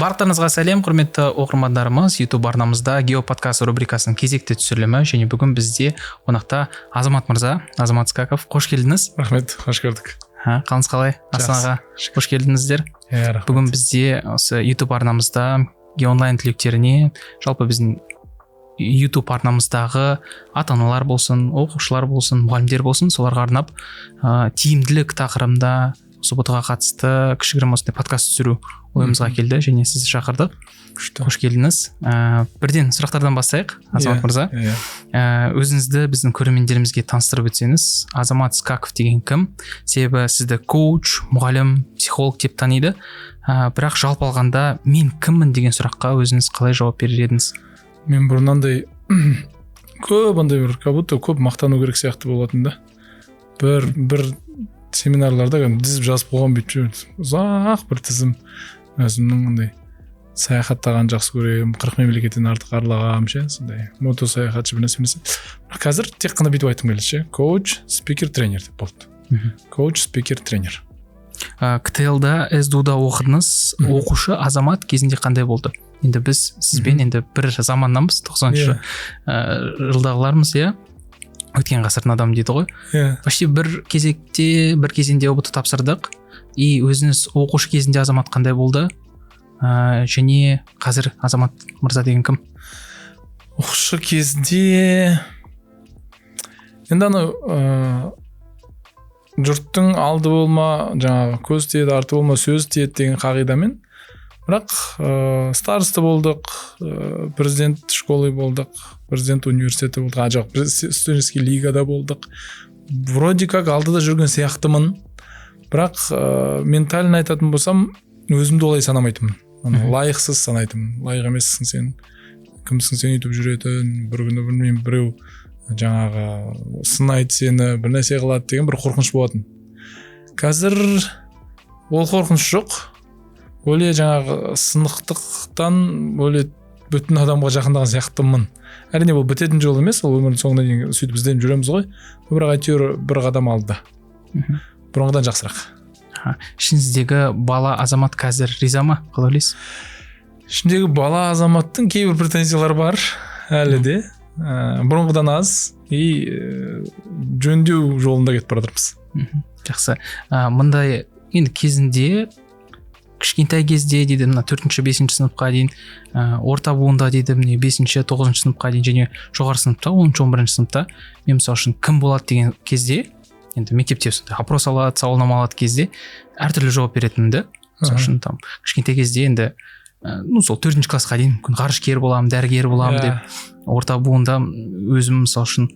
Барлықтарыңызға сәлем, құрметті оқырмандарымыз. YouTube арнамызда Геоподкаст рубрикасының кезекті түсірілімі және бүгін бізде қонақта Азамат мырза, Азамат Скаков. Қош келдіңіз. Рахмет, қош көрдік. Қалыңыз қалай? Астанаға қош келдіңіздер. Иә, рахмет. Бүгін бізде осы YouTube арнамызда Геонлайн түлектеріне, жалпы біздің YouTube арнамыздағы ата-аналар болсын, оқушылар болсын, мұғалімдер болсын, соларға арнап тиімділік тақырыбында осы ҰБТ-ға қатысты кішігірім осындай подкаст түсіру ойымызға келді және сізді шақырдық. Күшті. Қош келдіңіз. Бірден сұрақтардан бастайық, Азамат мырза. Иә. Өзіңізді біздің көрермендерімізге таныстырып өтсеңіз, Азамат Скаков деген кім? Себебі сізді коуч, мұғалім, психолог деп таниды. Бірақ жалпы алғанда мен кіммін деген сұраққа өзіңіз қалай жауап берер едіңіз? Мен бұрын андай көп андай бір как будто көп мақтану керек сияқты болатын да. Бір семинарларда кәдімгі тізіп жазып қойған, бүйтіп ұзақ бір тізім. Өзімнің андай саяхаттағанды жақсы көремін, 40 мемлекеттен артық аралағанмын ше, сондай мото саяхатшы, бір нәрсе, бір нәрсе. Бірақ қазір тек қана бүйтіп айтқым келеді ше: коуч, спикер, тренер деп болды. Коуч, спикер, тренер. КТЛ-да, СДУ-да оқыдыңыз. Оқушы Азамат кезінде қандай болды? Енді біз сізбен енді бір заманнанбыз, 90-шы жылдағылармыз, иә, өткен ғасырдың адамы дейді ғой. Иә. Почти бір кезекте, бір кезеңде ҰБТ тапсырдық. И өзіңіз оқушы кезінде Азамат қандай болды? Және қазір Азамат мырза деген кім? Оқушы кезде енді анау жұрттың алды болма, жаңағы көз тиеді, арты болма, сөз тиеді деген қағидамен, бірақ староста болдық, президент школы болдық, президент университеті болдық, а жоқ, студенческий лигада болдық. Вроде как алдыда жүрген сияқтымын, бірақ ментально айтатын болсам, өзімді олай санамайтынмын. Лайықсыз санайтынмын. Лайық емессің сен, кімсің сен өйтіп жүретін, бір күні, білмеймін, біреу жаңағы сынайды сені, бір нәрсе қылады деген бір қорқыныш болатын. Қазір ол қорқыныш жоқ. Более жаңағы сынықтықтан более бүтін адамға жақындаған сияқтымын. Әрине, бұл бітетін жол емес, ол өмірдің соңына дейін сөйтіп ізденіп жүреміз ғой, бірақ әйтеуір бір қадам алды, бұрынғыдан жақсырақ. Ішіңіздегі бала Азамат қазір риза ма, қалай ойлайсыз? Ішімдегі бала Азаматтың кейбір претензиялары бар әлі де, бұрынғыдан аз и жөндеу жолында кетіп бара жатырмыз. Жақсы. Мындай енді кезінде, кішкентай кезде дейді, мына төртінші, бесінші сыныпқа дейін, орта буында дейді, міне, бесінші, тоғызыншы сыныпқа дейін және жоғары сыныпта, 10-шы, 11-ші сыныпта мен мысалы үшін кім болады деген кезде, енді мектепте сондай опрос алады, сауалнама алады кезде әртүрлі жауап беретінмін да. Мысалы үшін, там кішкентай кезде енді ну сол төртінші классқа дейін мүмкін ғарышкер боламын, дәрігер боламын деп, орта буында өзім мысалы үшін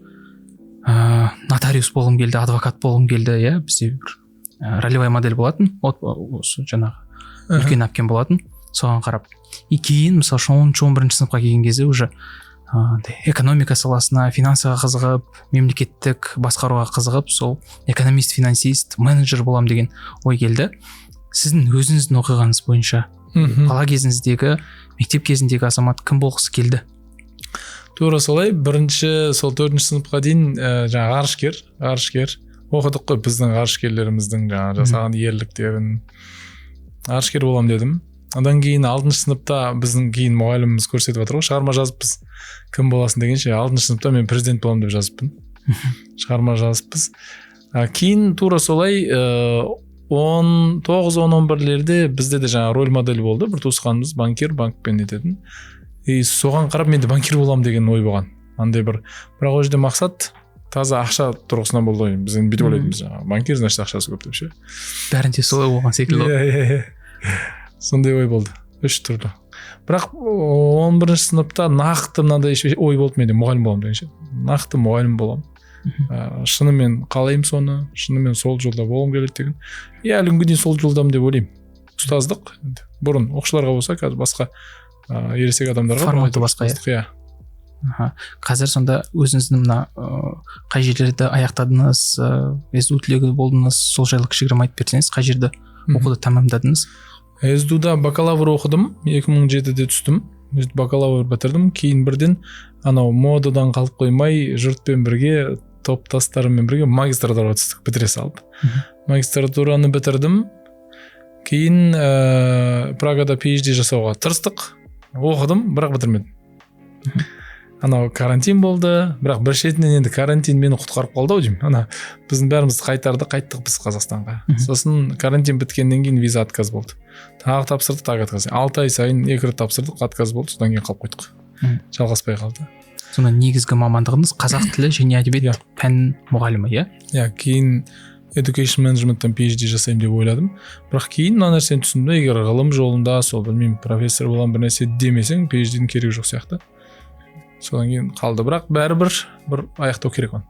нотариус болғым келді, адвокат болғым келді, иә. Бізде бір ролевая модель болатын, вот осы жаңағы үлкен әпкем болатын, соған қарап. И кейін мысалы үшін 10-шы, 11-ші сыныпқа келген кезде уже андай экономика саласына, финансыға қызығып, мемлекеттік басқаруға қызығып, сол экономист, финансист, менеджер боламын деген ой келді. Сіздің өзіңіздің оқиғаңыз бойынша бала кезіңіздегі, мектеп кезіндегі Азамат кім болғысы келді? Тура солай, бірінші сол төртінші сыныпқа дейін жаңағы ғарышкер оқыдық қой, біздің ғарышкерлеріміздің жаңағы жасаған ерліктерін, ғарышкер боламын дедім. Одан кейін алтыншы сыныпта біздің кейін мұғаліміміз көрсетіп жатыр ғой, шығарма жазыппыз, кім боласың дегенше. Алтыншы сыныпта мен президент боламын деп жазыппын, шығарма жазыппыз. Кейін тура солай 19, 10, 11-лерде бізде де жаңағы роль модель болды, бір туысқанымыз банкир, банкпен нететін, и соған қарап мен де банкир боламын деген ой болған андай бір. Бірақ ол жерде мақсат таза ақша тұрғысынан болды ғой. Біз енді бүйтіп ойлайтынбыз: жаңағы банкир, значит, ақшасы көп деп ше. Бәрінде солай болған секілді ғой. Иә, сондай ой болды, үш түрлі. Бірақ 11-ші сыныпта нақты мынандай ой болды менде: мұғалім боламын деген ше, нақты мұғалім боламын. Шынымен қалаймын соны, шынымен сол жолда болғым келеді деген. И әлі күнге дейін сол жолдамын деп ойлаймын. Ұстаздық енді бұрын оқушыларға болса, қазір басқа ересек адамдарға. Форматы басқа, иә. Ұстаздық, иә. Аха. Қазір сонда өзіңіздің мына қай жерлерді аяқтадыңыз, СДУ түлегі болдыңыз, сол жайлы кішігірім айтып берсеңіз, қай жерде оқуды тәмамдадыңыз? СДУ-да бакалавр оқыдым, 2007-де түстім, бакалавр бітірдім. Кейін бірден анау модадан қалып қоймай, жұртпен бірге, топтастарыммен бірге магистратураға түстік бітіре салып. Магистратураны бітірдім. Кейін Прагада PhD жасауға тырыстық, оқыдым, бірақ бітірмедім. Анау карантин болды, бірақ бір шетінен енді карантин мені құтқарып қалды ау деймін. Ана біздің бәрімізді қайтарды, қайттық біз Қазақстанға. Сосын карантин біткеннен кейін виза отказ болды. Тағы тапсырдық, тағы отказ. 6 ай сайын 2 рет тапсырдық, отказ болды, содан кейін қалып қойдық. Жалғаспай қалды. Сонда негізгі мамандығыңыз қазақ тілі және әдебиет пән мұғалімі, иә? Иә, кейін education management'тан PhD жасаймын деп ойладым. Бірақ кейін мына нәрсені түсіндім, егер ғылым жолында сол білмеймін профессор боламын бір нәрсе демесең, PhD-дің керегі жоқ сияқты. Содан кейін қалды, бірақ бәрібір бір аяқтау керек оны.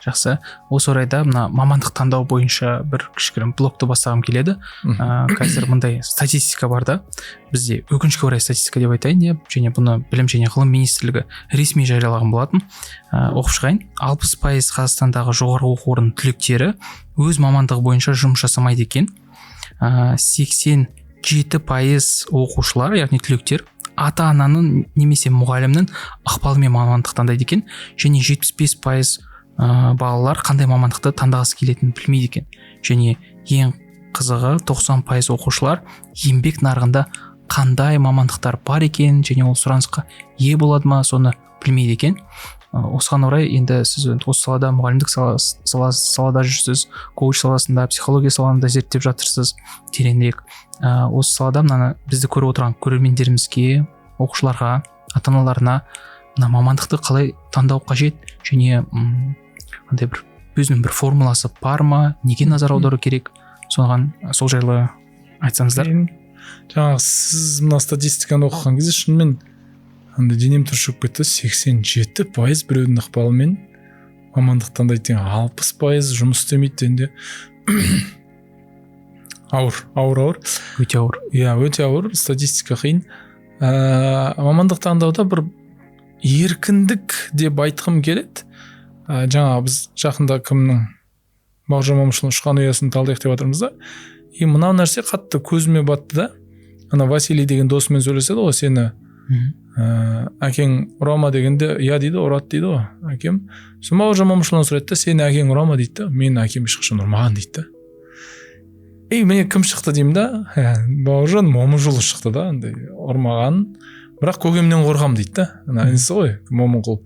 Жақсы. Осы орайда мына мамандық таңдау бойынша бір кішігірім блогты бастағым келеді. Қазір мындай статистика бар да, бізде өкінішке орай статистика деп айтайын, иә, және бұны Білім және ғылым министрлігі ресми жариялаған болатын. Оқып шығайын. 60% Қазақстандағы жоғарғы оқу орнының түлектері өз мамандығы бойынша жұмыс жасамайды екен. 87% оқушылар, яғни түлектер, ата-ананың немесе мұғалімнің ықпалымен мамандық таңдайды екен, және 75% балалар қандай мамандықты таңдағысы келетінін білмейді екен. Және ең қызығы 90% оқушылар еңбек нарығында қандай мамандықтар бар екен және ол сұранысқа ие болады ма, соны білмейді екен. Осыған орай енді сіз осы салада, мұғалімдік салада жүрсіз, коуч саласында, психология саласында зерттеп жатырсыз тереңірек. Осы салада мынаны бізді көріп отырған көрермендерімізге, оқушыларға, ата-аналарына мына мамандықты қалай таңдау қажет және қандай бір өзінің бір формуласы бар ма, неге назар аудару керек, соған сол жайлы айтсаңыздар. Жаңағы сіз мына статистиканы оқыған кезде шынымен андай денем түршігіп кетті. 87% біреудің ықпалымен мамандық таңдайды деген, 60% жұмыс істемейді дегенде ауыр, ауыр, ауыр. Өте ауыр. Иә, өте ауыр, статистика қиын. Мамандық таңдауда бір еркіндік деп айтқым келеді. Жаңа біз жақында кімнің Бауыржан Момышұлының ұшқан ұясын талдайық деп жатырмыз да. И мынау нәрсе қатты көзіме батты да. Ана Василий деген досымен сөйлеседі ғой, сені әкең ұра ма дегенде, иә дейді, ұрады дейді ғой әкем. Сосын Бауыржан Момышұлынан сұрайды да, сені әкең ұра ма дейді да. Мені әкем ешқашан ұрмаған дейді да. Ей, міне кім шықты деймін да, Бауыржан Момышұлы шықты да, андай ұрмаған, бірақ көкемнен қорқамын дейді да. Ана інісі ғой, Момынқұл.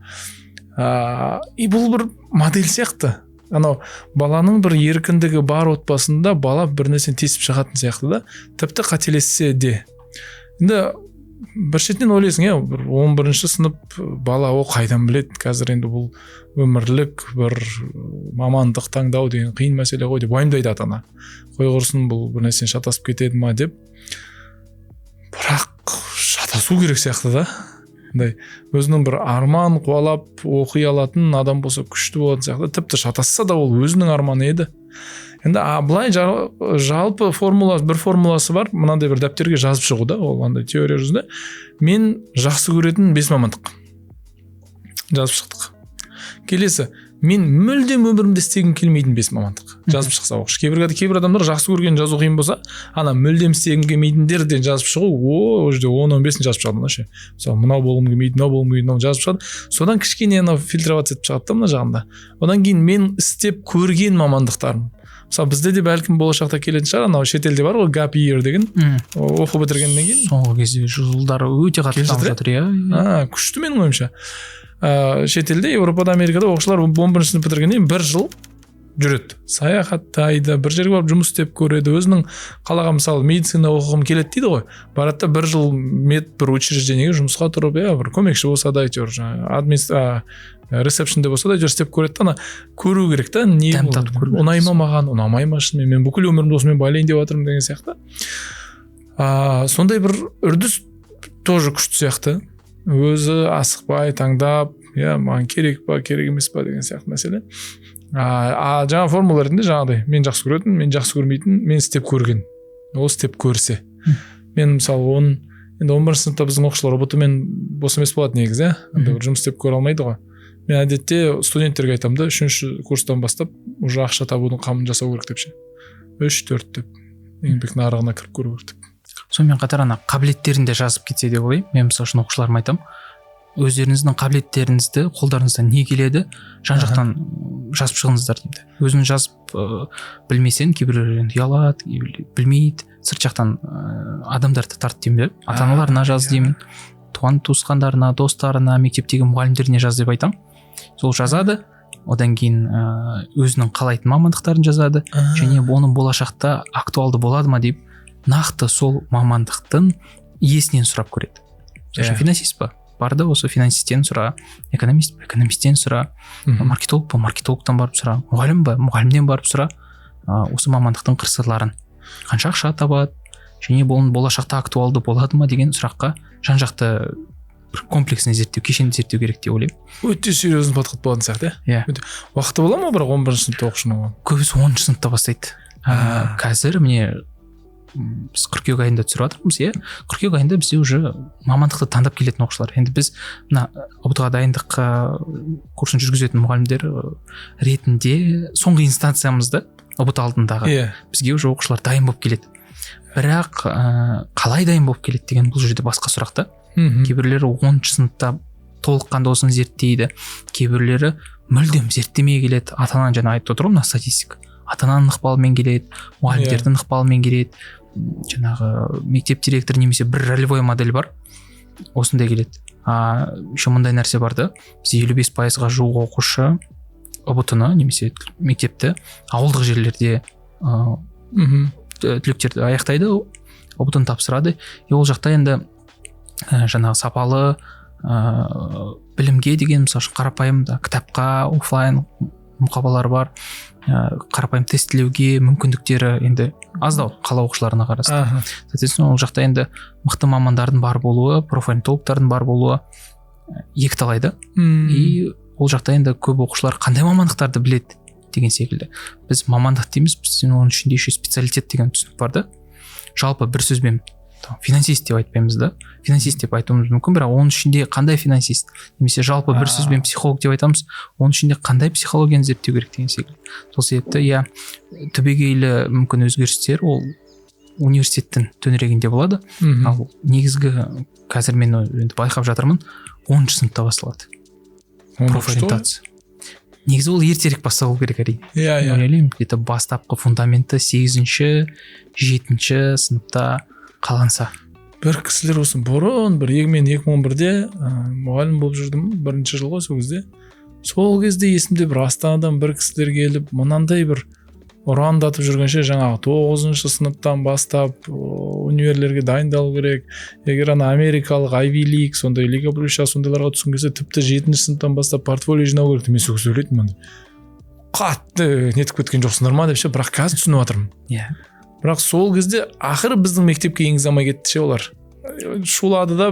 И бұл бір модель сияқты. Анау баланың бір еркіндігі бар отбасында бала бір нәрсені тесіп шығатын сияқты да, тіпті қателессе де. Енді бір шетінен ойлайсың, иә, бір 11-ші сынып бала ол қайдан біледі қазір, енді бұл өмірлік бір мамандық таңдау деген қиын мәселе ғой деп уайымдайды ата-ана. Қой құрсын, бұл бір нәрсені шатасып кетеді ма деп. Бірақ шатасу керек сияқты да. Андай өзінің бір арман қуалап оқи алатын адам болса күшті болатын сияқты. Тіпті шатасса да ол өзінің арманы еді. Енді былай жалпы формула, бір формуласы бар, мынандай бір дәптерге жазып шығу да, ол андай теория жүзінде. Мен жақсы көретін 5 мамандық жазып шықтық. Келесі, мен мүлдем өмірімде істегім келмейтін 5 мамандық жазып шықса оқушы. Кейбір адамдар жақсы көргенін жазу қиын болса, ана мүлдем істегім келмейтіндерден жазып шығу, о жерде 10-15-ін жазып шығады ше. Мысалы, мынау болғым келмейді, мынау болғым келмейді, мынау жазып шығады. Содан кішкене анау фильтроваться етіп шығады да мына жағында. Одан кейін мен істеп көрген мамандықтарым. Мысалы, бізде де бәлкім болашақта келетін шығар, анау шетелде бар ғой gap year деген, оқу бітіргеннен кейін. Соңғы кезде жылдары өте қатты дамып жатыр, иә. Күшті менің ойымша. Шетелде, Еуропада, Америкада оқушылар 11-ші сынып бітіргеннен кейін бір жыл жүреді, саяхаттайды, бір жерге барып жұмыс істеп көреді, өзінің қалаған, мысалы, медицина оқығым келеді дейді ғой, барады да бір жыл мед бір учреждениеге жұмысқа тұрып, иә, бір көмекші болса да, әйтеуір жаңағы ресепшнде болса да, әйтеуір істеп көреді да, ана көру керек та, не ұнай ма маған, ұнамай ма шынымен, мен бүкіл өмірімді осымен байлайын деп жатырмын деген сияқты. Сондай бір үрдіс тоже күшті сияқты. Өзі асықпай таңдап, иә, маған керек па, керек емес па деген сияқты мәселе. Жаңа формула ретінде жаңағыдай мен жақсы көретін, мен жақсы көрмейтін, мен істеп көрген. Ол істеп көрсе. Мен мысалы енді 11 сыныпта біздің оқушылар ҰБТ-мен бос емес болады негізі, андай бір жұмыс істеп көре алмайды ғой. Мен әдетте студенттерге айтамын да, 3-ші курстан бастап уже ақша табудың қамын жасау керек деп ше. 3-4 деп еңбек нарығына кіріп көру керек деп. Сонымен қатар ана қабілеттерін де жазып кетсе деп ойлаймын. Мен мысалы үшін оқушыларыма айтамын, Өздеріңіздің қабілеттеріңізді, қолдарыңыздан не келеді, жан-жақтан жазып шығыңыздар дейді. Өзің жазып білмесең, кейбіреулер енді ұялады, кейбіреулер білмейді. Сырт жақтан адамдарды тарт деймін де. Ата-аналарына жаз деймін, туған туысқандарына, достарына, мектептегі мұғалімдеріне жаз деп айтамын. Сол жазады, одан кейін өзінің қалайтын мамандықтарын жазады және оның болашақта актуалды болады ма деп нақты сол мамандықтың иесінен сұрап көреді. Мысалы үшін, финансист па? Бар да осы финансисттен сұра, экономист па, экономисттен сұра, маркетолог па, маркетологтан барып сұра, мұғалім ба, мұғалімнен барып сұра, осы мамандықтың қыр сырларын, қанша ақша табады және бұл болашақта актуалды болады ма деген сұраққа жан жақты бір комплексный зерттеу, кешенді зерттеу керек деп ойлаймын. Өте серьезный подход болатын сияқты, иә? Иә. Уақыты бола ма бірақ 11 сыныпта оқушының оған? Көбісі 10 сыныпта бастайды. Қазір міне, біз қыркүйек айында түсіріп жатырмыз, иә, қыркүйек айында бізде уже мамандықты таңдап келетін оқушылар. Енді біз мына ҰБТ ға дайындық курсын жүргізетін мұғалімдер ретінде соңғы инстанциямызда ҰБТ алдындағы бізге уже оқушылар дайын болып келеді. Бірақ қалай дайын болып келеді деген бұл жерде басқа сұрақ та. Кейбіреулері 10 сыныпта толыққанды осыны зерттейді, кейбіреулері мүлдем зерттемей келеді. Ата ананың, жаңа айтып отыр ғой, мына статистика, ата ананың ықпалымен келеді, мұғалімдердің ықпалымен келеді, жаңағы мектеп директоры немесе бір ролевой модель бар, осындай келеді. А еще мындай нәрсе бар да: бізде 55%-ға жуық оқушы ҰБТ ны немесе мектепті ауылдық жерлерде түлектерді аяқтайды, ҰБТ ны тапсырады. И ол жақта енді жаңағы сапалы білімге деген, мысалы үшін, қарапайым да кітапқа, оффлайн мұқабалар бар, қарапайым тестілеуге мүмкіндіктері енді аздау қала оқушыларына қараса. Соответственно, ол жақта енді мықты мамандардың бар болуы, профориентологтардың бар болуы екіталай да. И ол жақта енді көп оқушылар қандай мамандықтарды біледі деген секілді. Біз мамандық дейміз, бізде оның ішінде еще специалитет деген түсінік бар да. Жалпы бір сөзбен там, финансист деп айтпаймыз да, финансист деп айтуымыз мүмкін, бірақ оның ішінде қандай финансист, немесе жалпы бір сөзбен психолог деп айтамыз, оның ішінде қандай психологияны зерттеу керек деген секілді. Сол себепті, иә, түбегейлі мүмкін өзгерістер ол университеттің төңірегінде болады. Ал негізгі қазір мен енді байқап жатырмын, 10 сыныпта басталады Оны күшті ғой. профориентация. Негізі ол ертерек басталу керек, әрине. иә Мен иә ойлаймын, где то бастапқы фундаменті сегізінші, жетінші сыныпта қаланса. Бір кісілер осы бұрын бір мен 2011-де мұғалім болып жүрдім, бірінші жыл ғой сол кезде. Сол кезде есімде, бір Астанадан бір кісілер келіп, мынандай бір ұрандатып жүргенше, жаңағы тоғызыншы сыныптан бастап универлерге дайындалу керек, егер ана америкалық Ivy League, сондай Лига Плюща, сондайларға түскің келсе, тіпті жетінші сыныптан бастап портфолио жинау керек. Мен сол кезде ойлайтынмын, андай қатты нетіп кеткен жоқсыңдар ма деп ше. Бірақ қазір түсініп жатырмын. Бірақ сол кезде ақыры біздің мектепке енгізе алмай кетті ше, олар шулады да.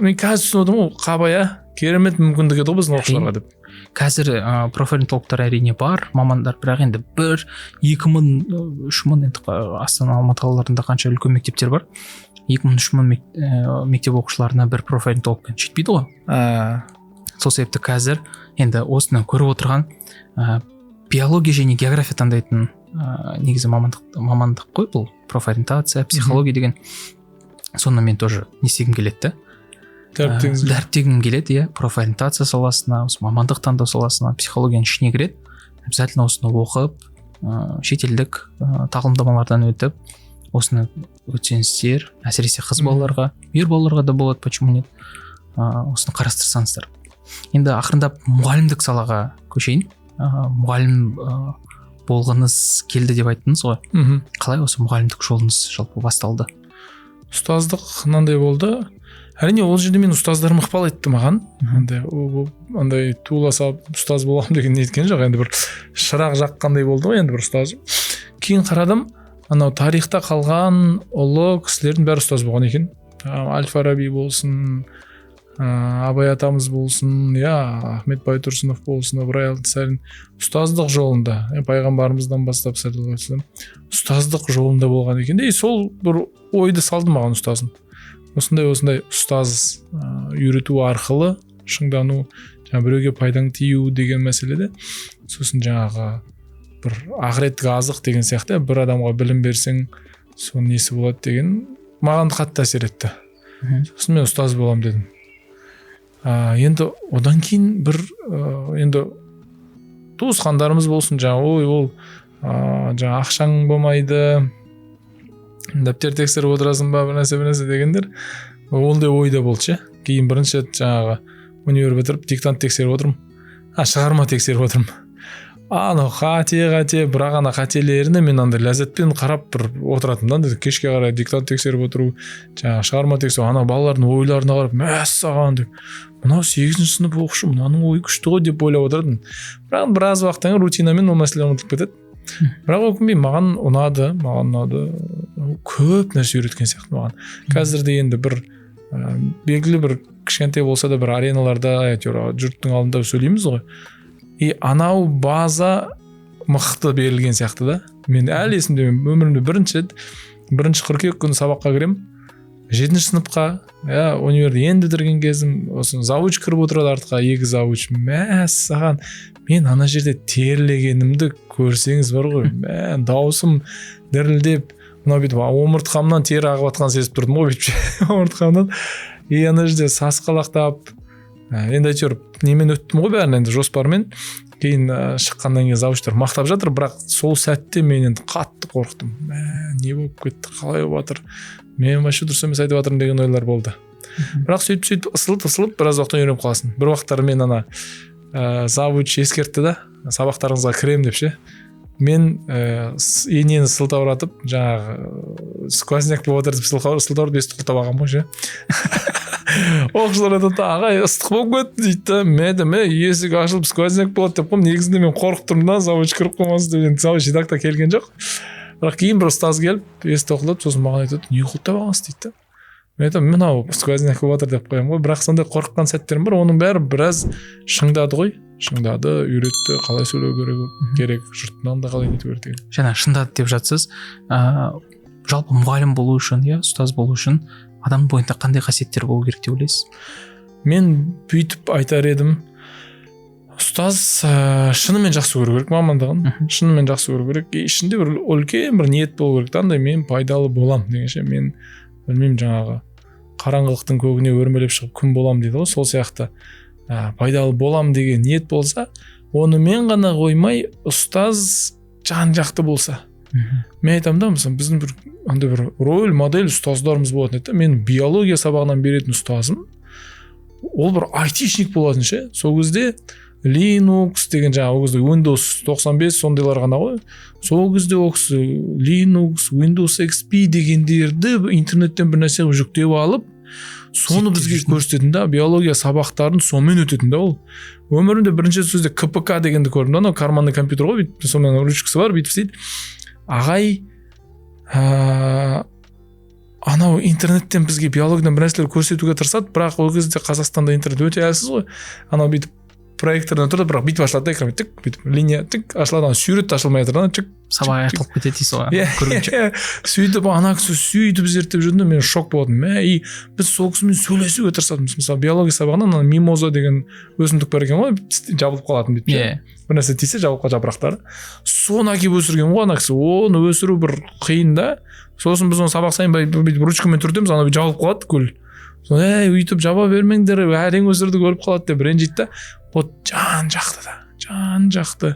Мен қазір түсініп отырмын ғой, қабай, иә, керемет мүмкіндік еді ғой біздің оқушыларға деп. Қазір профориентологтар, әрине, бар мамандар, бірақ енді бір 2000, 3000, енді Астана, Алматы қалаларында қанша үлкен мектептер бар, 2000, 3000 мектеп оқушыларына бір профориентолог жетпейді ғой. Сол себепті қазір енді осыны көріп отырған биология және география таңдайтын, негізі мамандық қой бұл профориентация, психология деген. Соны мен тоже не істегім келеді да. Дәріптегіңіз. Дәріптегім келеді, иә. Профориентация саласына, осы мамандық таңдау саласына, психологияның ішіне кіреді. Обязательно осыны оқып, шетелдік тағылымдамалардан өтіп, осыны өтсеңіздер, әсіресе қыз балаларға, ер балаларға да болады, почему нет, осыны қарастырсаңыздар. Енді ақырындап мұғалімдік салаға көшейін. Мұғалім болғыңыз келді деп айттыңыз ғой. Қалай осы мұғалімдік жолыңыз жалпы басталды? Ұстаздық мынандай болды, әрине, ол жерде мен ұстаздарым ықпал етті маған. Андай андай туыла салып ұстаз боламын деген неткен жоқ, енді бір шырақ жаққандай болды ғой енді бір ұстазым. Кейін қарадым, анау тарихта қалған ұлы кісілердің бәрі ұстаз болған екен. Әл Фараби болсын, Абай атамыз болсын, иә, Ахмет Байтұрсынов болсын, Ыбырай Алтынсарин ұстаздық жолында, пайғамбарымыздан бастап, саллаллаху алейхи вассалам, ұстаздық жолында болған екен де. И сол бір ойды салды маған ұстазым, осындай осындай ұстаз, үйрету арқылы шыңдану, жаңа біреуге пайдаң тию деген мәселеде. Сосын жаңағы бір ақыреттік азық деген сияқты, бір адамға білім берсең, соның несі болады деген маған қатты әсер етті. Сосын мен ұстаз боламын дедім. Енді одан кейін бір енді туысқандарымыз болсын, жаңа ой ол жаңа ақшаң болмайды, дәптер тексеріп отырасың ба, бір нәрсе дегендер, ондай ой да болды ше. Кейін бірінші рет жаңағы универ бітіріп диктант тексеріп отырмын, шығарма тексеріп отырмын. Анау қате, бірақ ана қателеріне мен андай ләззатпен қарап бір отыратынмын да. Кешке қарай диктант тексеріп отыру, жаңағы шығарма тексеру, ана балалардың ойларына қарап, мәссаған деп, мынау 8-ші сынып оқушы, мынаның ойы күшті ғой деп ойлап отыратынмын. Бірақ біраз уақыттан кейін рутинамен ол мәселе ұмытылып кетеді. Бірақ өкінбеймін, маған ұнады. Көп нәрсе үйреткен сияқты маған. Қазір де енді бір белгілі бір кішкентай болса да бір ареналарда әйтеуір жұрттың алдында сөйлейміз ғой. И анау база мықты берілген сияқты да. Мен әлі есімде, өмірімде бірінші рет 1 қыркүйек күні сабаққа кіремін. 7-ші сыныпқа, универді енді бітірген кезім, сосын завуч кіріп отырады артқа, 2 завуч. Мәссаған, мен ана жерде терлегенімді көрсеңіз бар ғой, дауысым дірілдеп, мынау бүйтіп омыртқамнан тер ағып жатқанын сезіп тұрдым ғой бүйтіп омыртқамнан. И ана жерде сасқалақтап, енді әйтеуір немен өттім ғой бәрін, енді жоспармен. Кейін шыққаннан кейін завучтар мақтап жатыр, бірақ сол сәтте мен енді қатты қорықтым. Не болып кетті, қалай болып жатыр, мен вообще дұрыс емес айтып жатырмын деген ойлар болды. Бірақ сөйтіп ысылып біраз уақыттан үйреніп қаласың. Бір уақыттары мен ана завуч ескертті да, сабақтарыңызға кіремін деп ше. Мен енені сылтауратып, жаңағы сквозняк болып жатыр деп сылтауратып есікті құлыптап алғанмын ғой ше. Оқушылар айтады, ағай ыстық болып кетті дейді да. Мен есік ашылып сквозняк болады деп қойдым. Негізінде мен қорқып тұрмын да, завуч кіріп қалмасын деп. Енді завуч и так та келген жоқ. Бірақ кейін бір ұстаз келіп есікті құлыптап, сосын маған айтады, не құлыптап алғансыз дейді да. Мен айтамын, мынау сквозняк болып жатыр деп қоямын ғой. Бірақ сондай қорыққан сәттерім бар. Оның бәрі біраз шыңдады ғой. Шыңдады, үйретті, қалай сөйлеу керек, жұрттың алдында қалай нету керек деген. Жаңа шыңдады деп жатсыз. Жалпы мұғалім болу үшін, ұстаз болу үшін адамның бойында қандай қасиеттер болу керек деп ойлайсыз? Мен бүйтіп айтар едім, ұстаз шынымен жақсы көру керек мамандығын, шынымен жақсы көру керек. И ішінде бір үлкен бір ниет болу керек та, андай мен пайдалы болам дегенше, мен білмеймін, жаңағы қараңғылықтың көгіне өрмелеп шығып күн болам дейді ғой, сол сияқты пайдалы болам деген ниет болса, онымен ғана қоймай ұстаз жан жақты болса. Мен айтамын да, мысалы біздің бір андай бір роль модель ұстаздарымыз болатын еді. Мен биология сабағынан беретін ұстазым ол бір айтишник болатын ше. Сол кезде Linux деген жаңағы ол кезде Windows 95 сондайлар ғана ғой. Сол кезде ол кісі Linux, Windows XP дегендерді интернеттен бір нәрсе жүктеп алып, соны бізге көрсететін да, биология сабақтарын сонымен өтетін да ол. Өмірімде бірінші сөзде КПК дегенді көрдім да, анау карманный компьютер ғой, бүйтіп сонымен ручкасы бар, бүйтіп істейді. Ағай анау интернеттен бізге биологиядан бір нәрселер көрсетуге тырысады, бірақ ол кезде Қазақстанда интернет өте әлсіз ғой. Анау бүйтіп проектордан тұрды, бірақ бүйтіп ашылады да экран, тік бүйтіп линия тік ашылады, ана сурет ашылмай жатыр да, тік сабақ аяқталып кетеді дейсіз ғой көргенше. Сөйтіп ана кісі сөйтіп зерттеп жүрді, мен шок болдым. И біз сол кісімен сөйлесуге тырысатынбыз. Мысалы биология сабағынан ана мимоза деген өсімдік бар екен ғой, жабылып қалатын бүйтіп, бір нәрсе тисе жабылып қалады жапырақтары. Соны әкеліп өсірген ғой ана кісі. Оны өсіру бір қиын да. Сосын біз оны сабақ сайын бүйтіп ручкамен түртеміз, ана жабылып қалады гүл. Соны өйтіп жаба бермеңдер, әрең өсірдік, өліп қалады деп ренжиді да. Вот жан жақты да, жан жақты.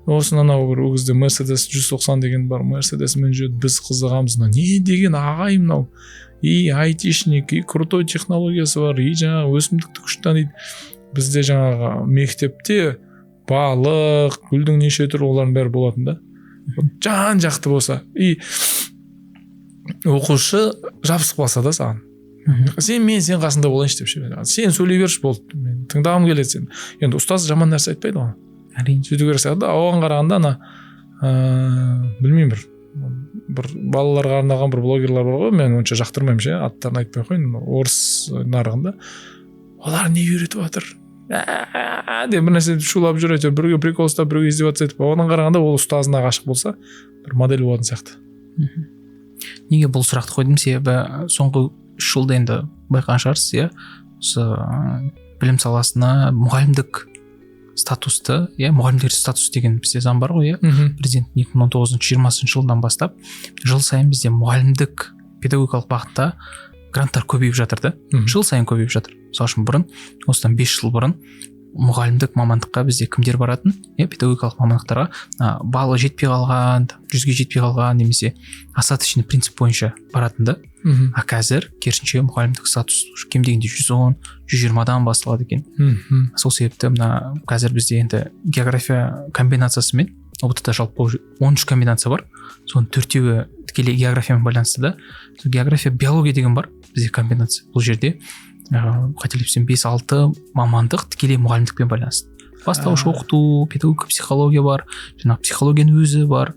Осын анау бір ол кезде Мерседес 190 деген бар, Мерседесмен жүреді, біз қызығамыз, мынау не деген ағай мынау, и айтишник, и крутой технологиясы бар, и жаңағы өсімдікті күшті таниды. Бізде жаңағы мектепте балық, гүлдің неше түрі, олардың бәрі болатын да. Жан жақты болса, и оқушы жабысып қалса да саған, сен мен сен қасында болайыншы деп ше, сен сөйлей берші болды, мен тыңдағым келеді сені. Енді ұстаз жаман нәрсе айтпайды ғой, әрине сөйту керек сияқты. Оған қарағанда ана білмеймін, бір балаларға арналған бір блогерлар бар ғой, мен онша жақтырмаймын ше, аттарын айтпай ақ қояйын, орыс нарығында олар не үйретіп жатыр деп бір нәрсе шулап жүр, әйтеуір біреуге прикол ұстап, біреуге издеваться етіп. Оған қарағанда ол ұстазына ғашық болса бір модель болатын сияқты. Неге бұл сұрақты қойдым, себебі соңғы 3 жылда енді байқаған шығарсыз, иә, осы білім саласына мұғалімдік статусты, иә, мұғалімдер статус деген бізде заң бар ғой, иә, президент 2019-20 жылдан бастап жыл сайын бізде мұғалімдік педагогикалық бағытта гранттар көбейіп жатыр да. Жыл сайын көбейіп жатыр. Мысалы үшін бұрын, осыдан 5 жыл бұрын мұғалімдік мамандыққа бізде кімдер баратын? Педагогикалық мамандықтарға балы жетпей қалған, 100-ге жетпей қалған немесе остаточный принцип бойынша баратын да. А қазір керісінше мұғалімдік статус кем дегенде 110, 120-дан басталады екен. Сол себепті мына қазір бізде енді география комбинациясымен ҰБТ-да жалпы 13 комбинация бар. Соның 4-еуі тікелей географиямен байланысты да. Сол география, биология деген бар бізде комбинация. Бұл жерде қателеспесем 5-6 мамандық тікелей мұғалімдікпен байланысты. Бастауыш оқыту, педагогика, психология бар, жаңағы психологияның өзі бар,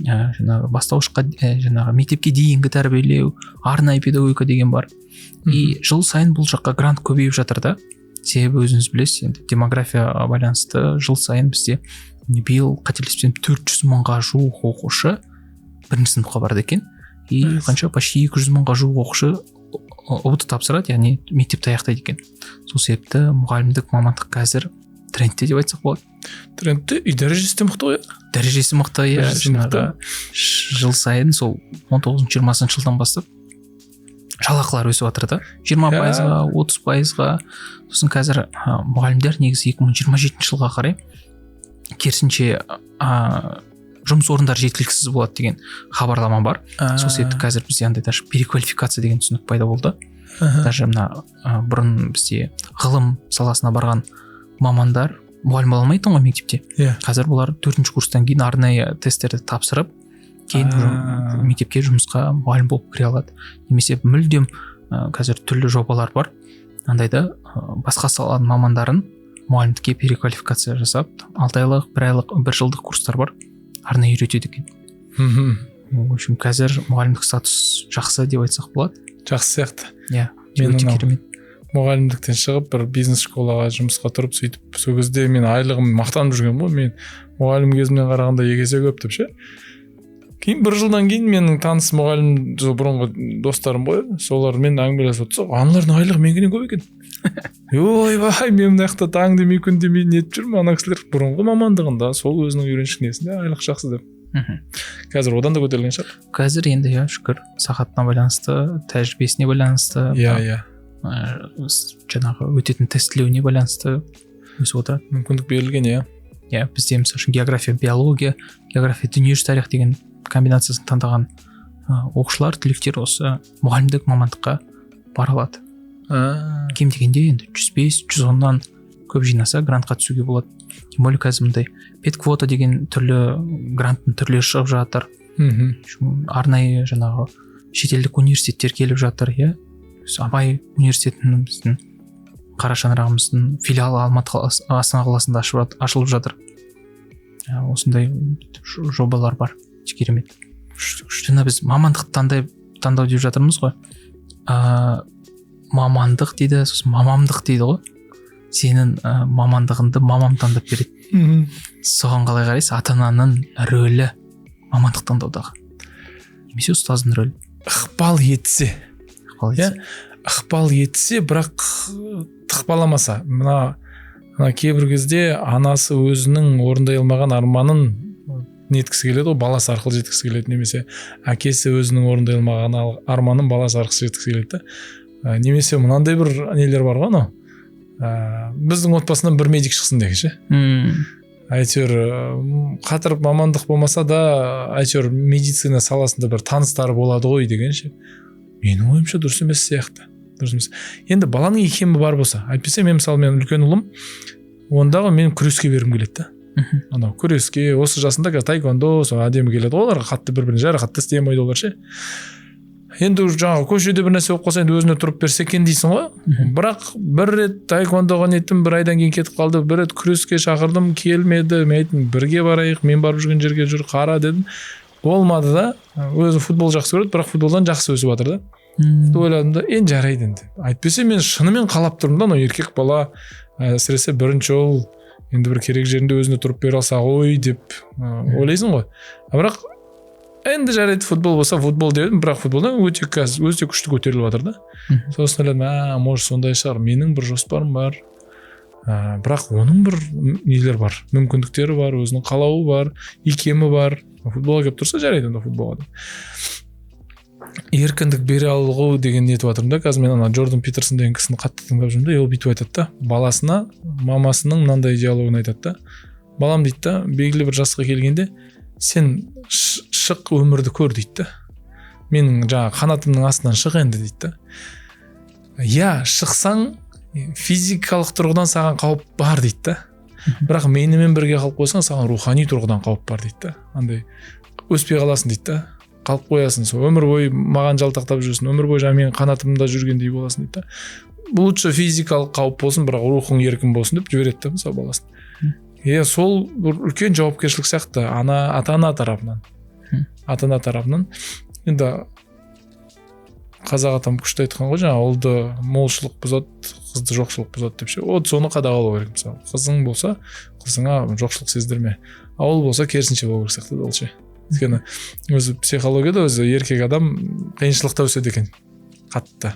жаңағы бастауышқа, жаңағы мектепке дейінгі тәрбиелеу, арнайы педагогика деген бар. И жыл сайын бұл жаққа грант көбейіп жатыр да. Себебі өзіңіз білесіз, енді демографияға байланысты жыл сайын бізде биыл қателеспесем 400 мыңға жуық оқушы бірінші сыныпқа барды екен. И қанша, почти 200 мыңға жуық оқушы ҰБТ тапсырады, яғни мектепті аяқтайды екен. Сол себепті мұғалімдік мамандық қазір трендте деп айтсақ болады. Трендте, и дәрежесі де мықты ғой. Дәрежесі мықты, иә. Жаңағы жыл сайын сол 19-20 жылдан бастап жалақылар өсіп жатыр да. 20%-ға, 30%-ға. Сосын қазір мұғалімдер негізі 2027 жылға қарай керісінше жұмыс орындары жеткіліксіз болады деген хабарлама бар. Сол себепті қазір бізде андай даже переквалификация деген түсінік пайда болды. Даже мына бұрын бізде ғылым саласына барған мамандар мұғалім бола алмайтын ғой мектепте. Қазір бұлар 4-ші курстан кейін арнайы тесттерді тапсырып, кейін мектепке жұмысқа мұғалім болып кіре алады. Немесе мүлдем қазір түрлі жобалар бар. Андайда басқа саланың мамандарын мұғалімдікке переквалификация жасап, 6 айлық, 1 айлық, 1 жылдық курстар бар. Арнайы үйретеді екен. В общем, қазір мұғалімдік статус жақсы деп айтсақ болады. Жақсы сияқты. Иә, өте керемет. Мұғалімдіктен шығып бір бизнес школаға жұмысқа тұрып, сөйтіп сол кезде мен айлығым мақтанып жүргенмін ғой, мен мұғалім кезімнен қарағанда екі есе көп деп ше. Кейін бір жылдан кейін менің таныс мұғалім, бұрынғы достарым ғой, солармен әңгімелесіп отырсақ, аналардың айлығы менікінен көп екен. Ойбай, мен мына жақта таң демей, күн демей нетіп жүрмін, ана кісілер бұрынғы мамандығында сол өзінің үйреншікті несінде айлық жақсы деп. Қазір одан да көтерілген шығар. Қазір енді иә, шүкір, сағатына байланысты, тәжірибесіне байланысты, иә, иә. Жаңағы өтетін тестілеуіне байланысты өсіп отырады. Мүмкіндік берілген, иә. Иә, бізде мысалы үшін география, биология, география, дүниежүзі тарих деген комбинациясын таңдаған оқушылар, түлектер осы мұғалімдік мамандыққа бара алады. Кем дегенде енді 105, 110-нан көп жинаса грантқа түсуге болады. Тем более қазір мындай педквота деген түрлі гранттың түрлері шығып жатыр. Арнайы жаңағы шетелдік университеттер келіп жатыр, иә. Абай университетінің біздің қара шаңырағымыздың филиалы Алматы қаласы, Астана қаласында ашылып жатыр. Осындай жобалар бар. Керемет. Жаңа біз мамандық таңдау деп жатырмыз ғой. Мамандық дейді, сосын мамамдық дейді ғой. Сенің мамандығыңды мамам таңдап береді. Соған қалай қарайсыз? Ата-ананың рөлі мамандық таңдаудағы. Немесе ұстаздың рөлі. Ықпал етсе. Ықпал етсе. Ықпал етсе, бірақ тықпаламаса. Мына кейбір кезде анасы өзінің орындай алмаған арманын неткісі келеді ғой, баласы арқылы жеткісі келеді, немесе әкесі өзінің орындай алмаған арманын баласы арқылы жеткісі келеді да. Немесе мынандай бір нелер бар ғой, анау біздің отбасынан бір медик шықсын деген ше. Әйтеуір қатырып мамандық болмаса да, әйтеуір медицина саласында бір таныстары болады ғой деген ше. Менің ойымша дұрыс емес сияқты. Дұрыс емес. Енді баланың икемі бар болса, әйтпесе мен мысалы мен үлкен ұлым, ондағы мен күреске бергім келеді да. Анау күреске осы жасында қазір таэквондо сол әдемі келеді ғой, оларға қатты бір-біріне жарақат та істей алмайды олар ше. Енді жаңағы көшеде бір нәрсе болып қалса, енді өзіне тұрып берсе екен дейсің ғой. Бірақ бір рет таэквондоға неттім, бір айдан кейін кетіп қалды. Бір рет күреске шақырдым, келмеді. Мен айттым, бірге барайық, мен барып жүрген жерге жүр, қара дедім. Болмады да. Өзі футбол жақсы көреді, бірақ футболдан жақсы өсіп жатыр да. Ойладым да, енді жарайды енді. Әйтпесе мен шынымен қалап тұрмын да, анау еркек бала, әсіресе бірінші ұл, енді бір керек жерінде өзіне тұрып бере алса ғой деп ойлайсың ғой. Бірақ енді жарайды, футбол болса футбол дедім, бірақ футболдан өте қазір өте күшті көтеріліп жатыр да. Сосын ойладым, может сондай шығар, менің бір жоспарым бар. Бірақ оның бір нелер бар, мүмкіндіктері бар, өзінің қалауы бар, икемі бар. Футболға келіп тұрса жарайды онда футболға. Еркіндік бере алу деген нетіп жатырмын да. Қазір мен ана Джордан Питерсон деген кісіні қатты тыңдап жүрмін да, ол бүйтіп айтады да, баласына мамасының мынандай диалогын айтады да. Балам дейді да, белгілі бір жасқа келгенде сен шық, өмірді көр дейді да. Менің жаңағы қанатымның астынан шық енді дейді да. Иә, шықсаң физикалық тұрғыдан саған қауіп бар дейді да. Бірақ менімен бірге қалып қойсаң, саған рухани тұрғыдан қауіп бар дейді да. Андай өспей қаласың дейді да, қалып қоясың, сол өмір бойы маған жалтақтап жүрсің, өмір бойы жаңағы менің қанатымда жүргендей боласың дейді да. Лучше физикалық қауіп болсын, бірақ рухың еркін болсын деп жібереді да мысалы баласын. Иә, сол бір үлкен жауапкершілік сияқты ана ата ана тарапынан. Ата ана тарапынан енді қазақ атам күшті айтқан ғой, жаңағы ұлды молшылық бұзады, қызды жоқшылық бұзады деп ше. Вот соны қадағалау керек. Мысалы, қызың болса, қызыңа жоқшылық сездірме, а ұл болса, керісінше болу керек сияқты да ол ше. Өйткені өзі психологияда өзі еркек адам қиыншылықта өседі екен қатты.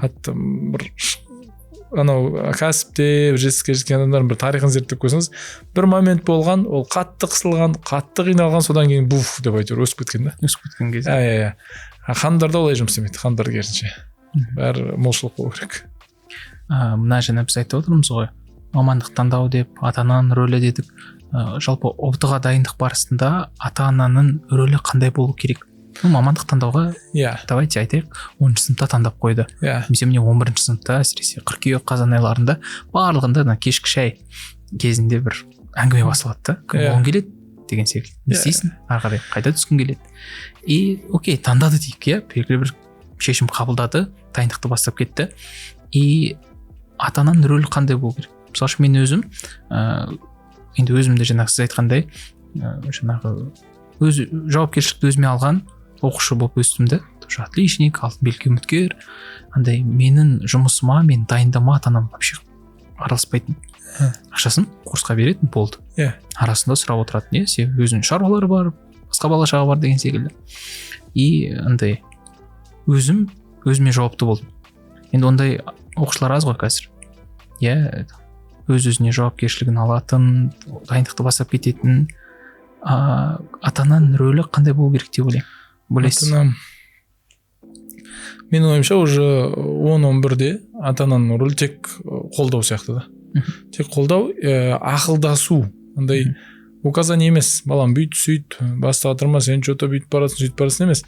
Қатты бір анау кәсіпте бір жетістікке жеткен адамдардың бір тарихын зерттеп көрсеңіз, бір момент болған, ол қатты қысылған, қатты қиналған, содан кейін буф деп әйтеуір өсіп кеткен да. Өсіп кеткен кезде. Иә, иә, хандарда олай жұмыс істемейді, хандар керісінше, бәрі молшылық болу керек. Мына жаңа біз айтып отырмыз ғой, мамандық таңдау деп, ата ананың рөлі дедік. Жалпы ҰБТ ға дайындық барысында ата ананың рөлі қандай болу керек? Ну, мамандық таңдауға, иә, давайте айтайық, 10-сыныпта таңдап қойды. Иә. Немесе міне 11-сыныпта, әсіресе қыркүйек, қазан айларында барлығында мына кешкі шай кезінде бір әңгіме басталады да, кім болғың келеді деген секілді, не істейсің ары қарай, қайда түскің келеді. И окей, таңдады дейік, иә, белгілі бір шешім қабылдады, дайындықты бастап кетті. И ата ананың рөлі қандай болу керек? Мысалы үшін, мен өзім енді өзім де жаңағы сіз айтқандай, жаңағы өз жауапкершілікті өзіме алған оқушы болып өстім да, тоже отличник, алтын белгіге үміткер. Андай менің жұмысыма, мен дайындама ата анам вообще араласпайтын. Ақшасын курсқа беретін болды. Иә. Арасында сұрап отыратын, иә, себебі өзінің шаруалары бар, басқа бала шаға бар деген секілді. И андай өзім өзіме жауапты болдым. Енді ондай оқушылар аз ғой қазір, иә, өз өзіне жауапкершілігін алатын, дайындықты бастап кететін. Ата ананың рөлі қандай болу керек деп ойлайсыз? Ата ана, менің ойымша, уже 10-11-де ата ананың рөлі тек қолдау сияқты да. Тек қолдау, ақылдасу, андай указание емес, балам, бүйт, сөйт, басты қатырма, сен че-то бүйтіп барасың, сөйтіп барасың емес.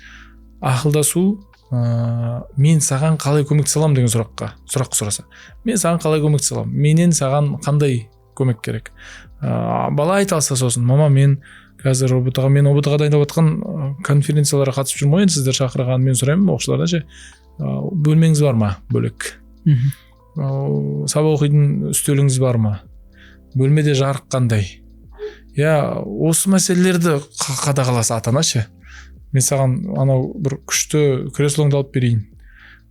Ақылдасу, мен саған қалай көмектесе аламын деген сұраққа, сұрақ сұраса, мен саған қалай көмектесе аламын, менен саған қандай көмек керек, бала айта алса, сосын мама, мен қазір ҰБТ ға, мен ҰБТ ға дайындап жатқан конференцияларға қатысып жүрмін ғой енді, сіздер шақырған. Мен сұраймын оқушылардан ше: бөлмеңіз бар ма бөлек? Сабақ оқитын үстеліңіз бар ма? Бөлмеде жарық қандай? Иә, осы мәселелерді қадағаласа ата ана ше. Мен саған анау бір күшті креслоңды алып берейін,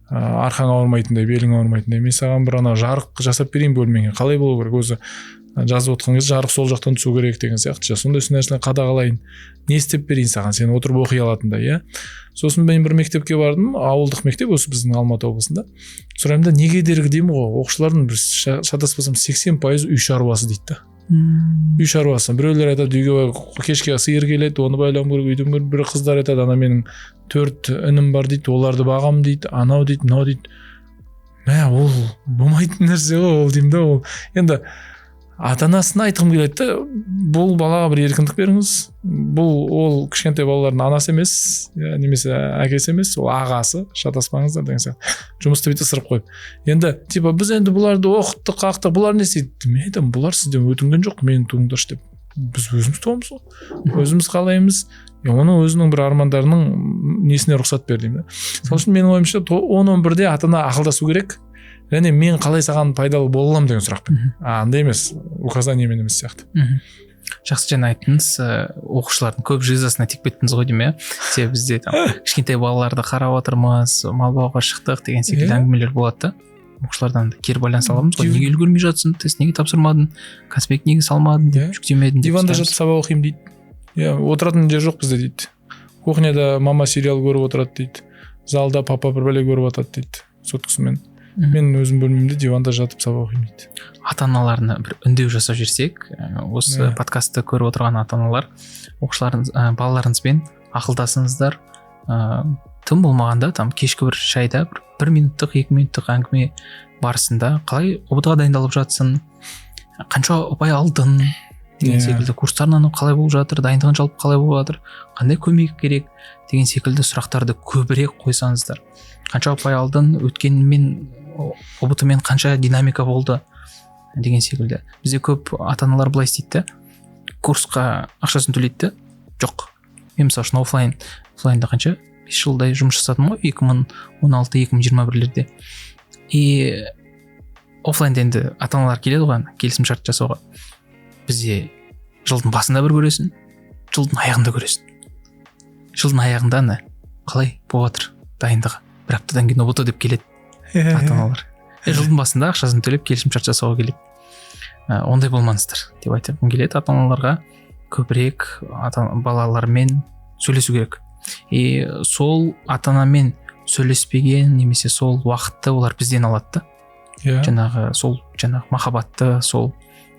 арқаң ауырмайтындай, белің ауырмайтындай, мен саған бір анау жарық жасап берейін бөлмеңе, қалай болу керек өзі, жазып отқан кезде жарық сол жақтан түсу керек деген сияқты ше, сондай нәрсені қадағалайын, не істеп берейін саған, сен отырып оқи алатындай, иә. Сосын мен бір мектепке бардым, ауылдық мектеп, осы біздің Алматы облысында. Сұраймын да, не кедергі деймін ғой. Оқушылардың бір, шатаспасам, 80% үй шаруасы дейді да. Үй шаруасы. Біреулер айтады, үйге кешке сиыр келеді, оны байлауым керек үйдің. Бір қыздар айтады, ана менің төрт інім бар дейді, оларды бағамын дейді, анау дейді, мынау дейді. Мә, ол болмайтын нәрсе ғой ол деймін да. Ол енді ата анасына айтқым келеді да, бұл балаға бір еркіндік беріңіз. Бұл ол кішкентай балалардың анасы емес, иә, немесе әкесі емес, ол ағасы, шатаспаңыздар деген сияқты. Жұмысты бүйтіп ысырып қойып, енді типа біз енді бұларды оқыттық, қақтық, бұлар не істейді? Мен айтамын, бұлар сізден өтінген жоқ мені туыңдаршы деп, біз өзіміз туамыз ғой, өзіміз қалаймыз. Оның өзінің бір армандарының несіне рұқсат бер деймін да. Сол үшін менің ойымша, 10-11-де ата ана ақылдасу керек және мен қалай саған пайдалы бола аламын деген сұрақпен, андай емес, указаниемен емес сияқты. Жақсы, жаңа айттыңыз, оқушылардың көп жизасына тиіп кеттіңіз ғой деймін, иә. Себебі бізде там кішкентай балаларды қарап отырмыз, мал бағуға шықтық деген секілді әңгімелер болады да, оқушылардан да кері байланыс аламыз ғой, неге үлгермей жатсың, тест неге тапсырмадың, конспект неге салмадың деп, жүктемедің деп Диванда сұраймыз. жатып сабақ оқимын дейді, иә, отыратын жер жоқ бізде дейді, кухняда мама сериал көріп отырады дейді, залда папа бір бәле көріп жатады дейді соткасымен. Мен өзім бөлмемде диванда жатып сабақ оқимын дейді. Ата аналарына бір үндеу жасап жіберсек, осы подкастты көріп отырған ата аналар, оқушыларыңыз, балаларыңызбен ақылдасыңыздар, Тым болмағанда там кешкі бір шайда бір минуттық, 2 минуттық әңгіме барысында қалай ҰБТ-ға дайындалып жатсың, қанша ұпай алдың деген секілді, курстарынан қалай болып жатыр, дайындығың жалпы қалай болып жатыр, қандай көмек керек деген секілді сұрақтарды көбірек қойсаңыздар. Қанша ұпай алдың, өткенмен ҰБТ-мен қанша динамика болды деген секілді. Бізде көп ата-аналар былай істейді, курсқа ақшасын төлейді, жоқ. Мен мысалы үшін офлайнда қанша 5 жылдай жұмыс жасадым ғой, 2016-2021-лерде. И офлайнда енді ата-аналар келеді ғой келісімшарт жасауға. Бізде жылдың басында бір көресің, жылдың аяғында көресің. Жылдың аяғында ана қалай болып жатыр дайындығы, бір аптадан кейін ҰБТ деп келеді ата-аналар. Жылдың басында ақшасын төлеп келісімшарт жасауға келеді. Ондай болмаңыздар деп айтқым келеді. Ата-аналарға көбірек балалармен сөйлесу керек. И сол ата-анамен сөйлеспеген немесе сол уақытты олар бізден алады да. Жаңағы сол жаңағы махаббатты, сол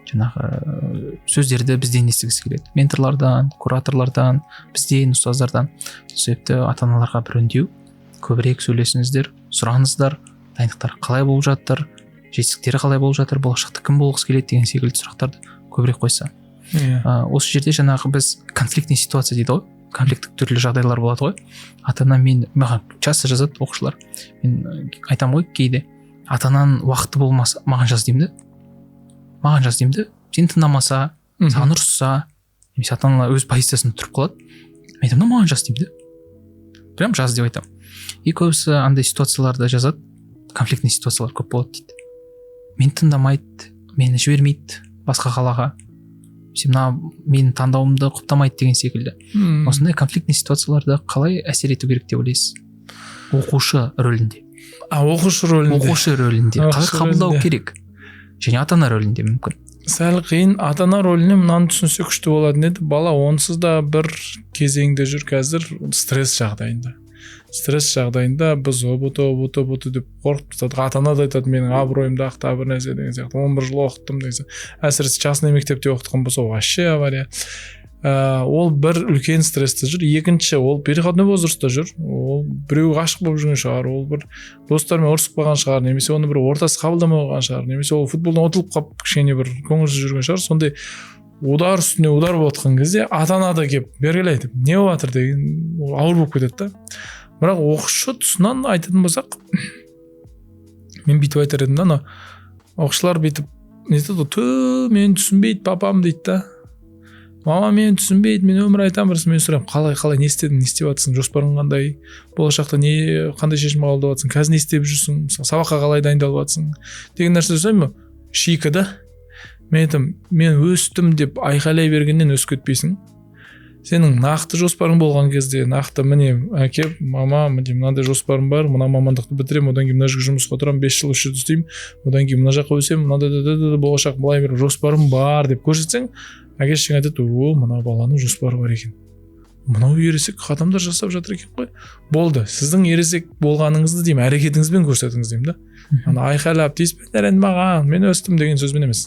жаңағы сөздерді бізден естігісі келеді. Менторлардан, кураторлардан, бізден, ұстаздардан. Сол себепті ата-аналарға бір үндеу: көбірек сөйлесіңіздер, сұраңыздар, дайындықтар қалай болып жатыр, жетістіктері қалай болып жатыр, болашақта кім болғысы келеді деген секілді сұрақтарды көбірек қойса. Осы жерде жаңағы біз конфликтный ситуация дейді ғой, конфликттік түрлі жағдайлар болады ғой. Ата-ана мен, маған часто жазады оқушылар, мен айтамын ғой кейде, ата-ананың уақыты болмаса маған жаз деймін де, маған жаз деймін де, сені тыңдамаса, саған ұрысса, немесе ата-аналар өз позициясында тұрып қалады, мен айтамын да маған жаз деймін де, прям жаз деп айтамын. И көбісі андай ситуацияларда жазады, конфликтный ситуациялар көп болады дейді. Мені тыңдамайды, мені жібермейді басқа қалаға, мына менің таңдауымды құптамайды деген секілді. Осындай конфликтный ситуацияларда қалай әсер ету керек деп ойлайсыз? Оқушы рөлінде. Оқушы рөлінде. Оқушы рөлінде қалай қабылдау керек? Және ата-ана рөлінде мүмкін. Сәл қиын. Ата-ана рөліне мынаны түсінсе күшті болатын еді. Бала онсыз да бір кезеңде жүр қазір, стресс жағдайында. Стресс жағдайында біз ҰБТ, ҰБТ, ҰБТ деп қорқып тастадық. Ата-ана да айтады, менің абыройымды ақта бір нәрсе деген сияқты. 11 жыл оқыттым деген сияқты. Әсіресе частный мектепте оқытқан болса, вообще авария. Ол бір үлкен стрессте жүр. Екінші, ол переходной возрастта жүр. Ол біреу ғашық болып жүрген шығар, ол бір достарымен ұрысып қалған шығар, немесе оны бір ортасы қабылдамай қойған шығар, немесе ол футболдан ұтылып қалып кішкене бір көңілсіз жүрген шығар. Сондай удар үстіне удар болып жатқан кезде ата-ана да келіп бері кел деп не болып жатыр деген ауыр болып кетеді да. Бірақ оқушы тұсынан айтатын болсақ, мен бүйтіп айтар едім да, ана оқушылар бүйтіп не айтады ғой, мені түсінбейді папам дейді да, мама мені түсінбейді, мен өмір айтамын. Бірісі мен сұраймын, қалай қалай, не істедің, не істеп жатырсың, жоспарың қандай, болашақта не қандай шешім қабылдап жатырсың, қазір не істеп жүрсің, мысалы сабаққа қалай дайындалып жатырсың деген нәрсе сұраймын. Шикі да. Мен айтамын, мен өстім деп айқайлай бергеннен өсіп кетпейсің. Сенің нақты жоспарың болған кезде, нақты міне әке, мама, міне мынандай жоспарым бар, мына мамандықты бітіремін, одан кейін мына жерге жұмысқа тұрамын, 5 жыл осы жерде істеймін, одан кейін мына жаққа өсемін, мынандай болашақ былай бір жоспарым бар деп көрсетсең, әке шешең айтады, о, мына баланың жоспары бар екен, мынау ересек қадамдар жасап жатыр екен ғой. Болды, сіздің ересек болғаныңызды деймін, әрекетіңізбен көрсетіңіз деймін да. Ана айқайлап тиіспеңдер енді маған, мен өстім деген сөзбен емес,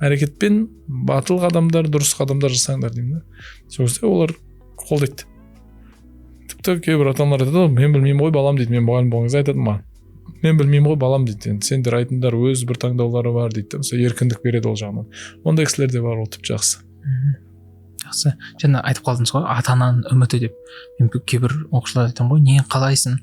әрекетпен батыл қадамдар, дұрыс қадамдар жасаңдар деймін да. Сол кезде олар қолдайды. Тіпті кейбір ата аналар айтады, мен білмеймін ғой балам дейді, мен мұғалім болған кезде айтады маған, мен білмеймін ғой балам дейді, енді сендер айтыңдар, өз бір таңдаулары бар дейді. Мысалы еркіндік береді ол жағынан. Ондай кісілер де бар, ол тіпті жақсы. Жақсы. Жаңа айтып қалдыңыз ғой, ата-ананың үміті деп. Мен кейбір оқушыларға айтамын ғой, не қалайсың?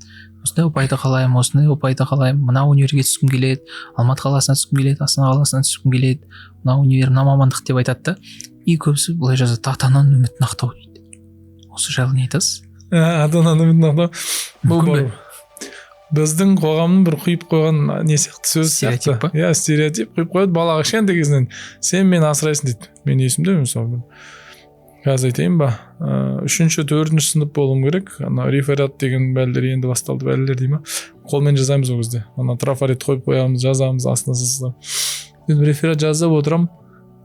Осындай ұпайды қалаймын, осындай ұпайды қалаймын, мына универге түскім келеді, Алматы қаласына түскім келеді, Астана қаласына түскім келеді, мына универ, мына мамандық деп айтады да. И көбісі былай жазады, ата-ананың үмітін ақтау дейді. Осы жайлы не айтасыз? Ата-ананың үмітін ақтау. Бұл Мүмкін бе? Біздің қоғамның бір құйып қойған не сияқты сөз Стереотип сияқты. Иә, стереотип құйып қояды балаға кішкентай кезінен. Сен мені асырайсың дейді. Мен есімде, мысалы, қазір айтайын ба, 3-ші, 4-ші сынып болуым керек. Ана реферат деген бәлелер енді басталды, бәлелер дей ма? Қолмен жазамыз ол кезде. Ана трафарет қойып қоямыз, жазамыз, астына сызып. Енді реферат жазып отырамын.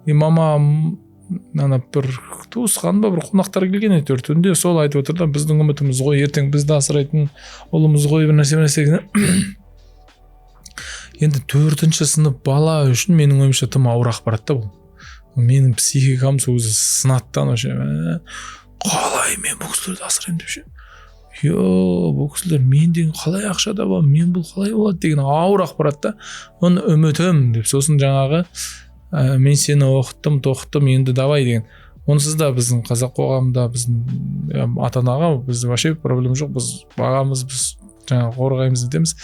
И мамам ана бір туысқан ба, бір қонақтар келген әйтеуір түнде, сол айтып отыр да, біздің үмітіміз ғой, ертең бізді асырайтын ұлымыз ғой, бір нәрсе, бір нәрсе. Енді 4-ші сынып бала үшін менің ойымша тым ауыр ақпарат та бұл. Менің психикам сол кезде сынады да, ана ше, қалай мен бұл кісілерді асыраймын деп ше. Йо, бұл кісілер мен деген қалай ақша табамын, мен бұл қалай болады деген ауыр ақпарат та. Оны үмітім деп, сосын жаңағы мен сені оқыттым, тоқыттым, енді давай деген. Онсыз да біздің қазақ қоғамында біздің ата-анаға бізде вообще проблема жоқ, біз бағамыз, біз жаңағы қорғаймыз етеміз.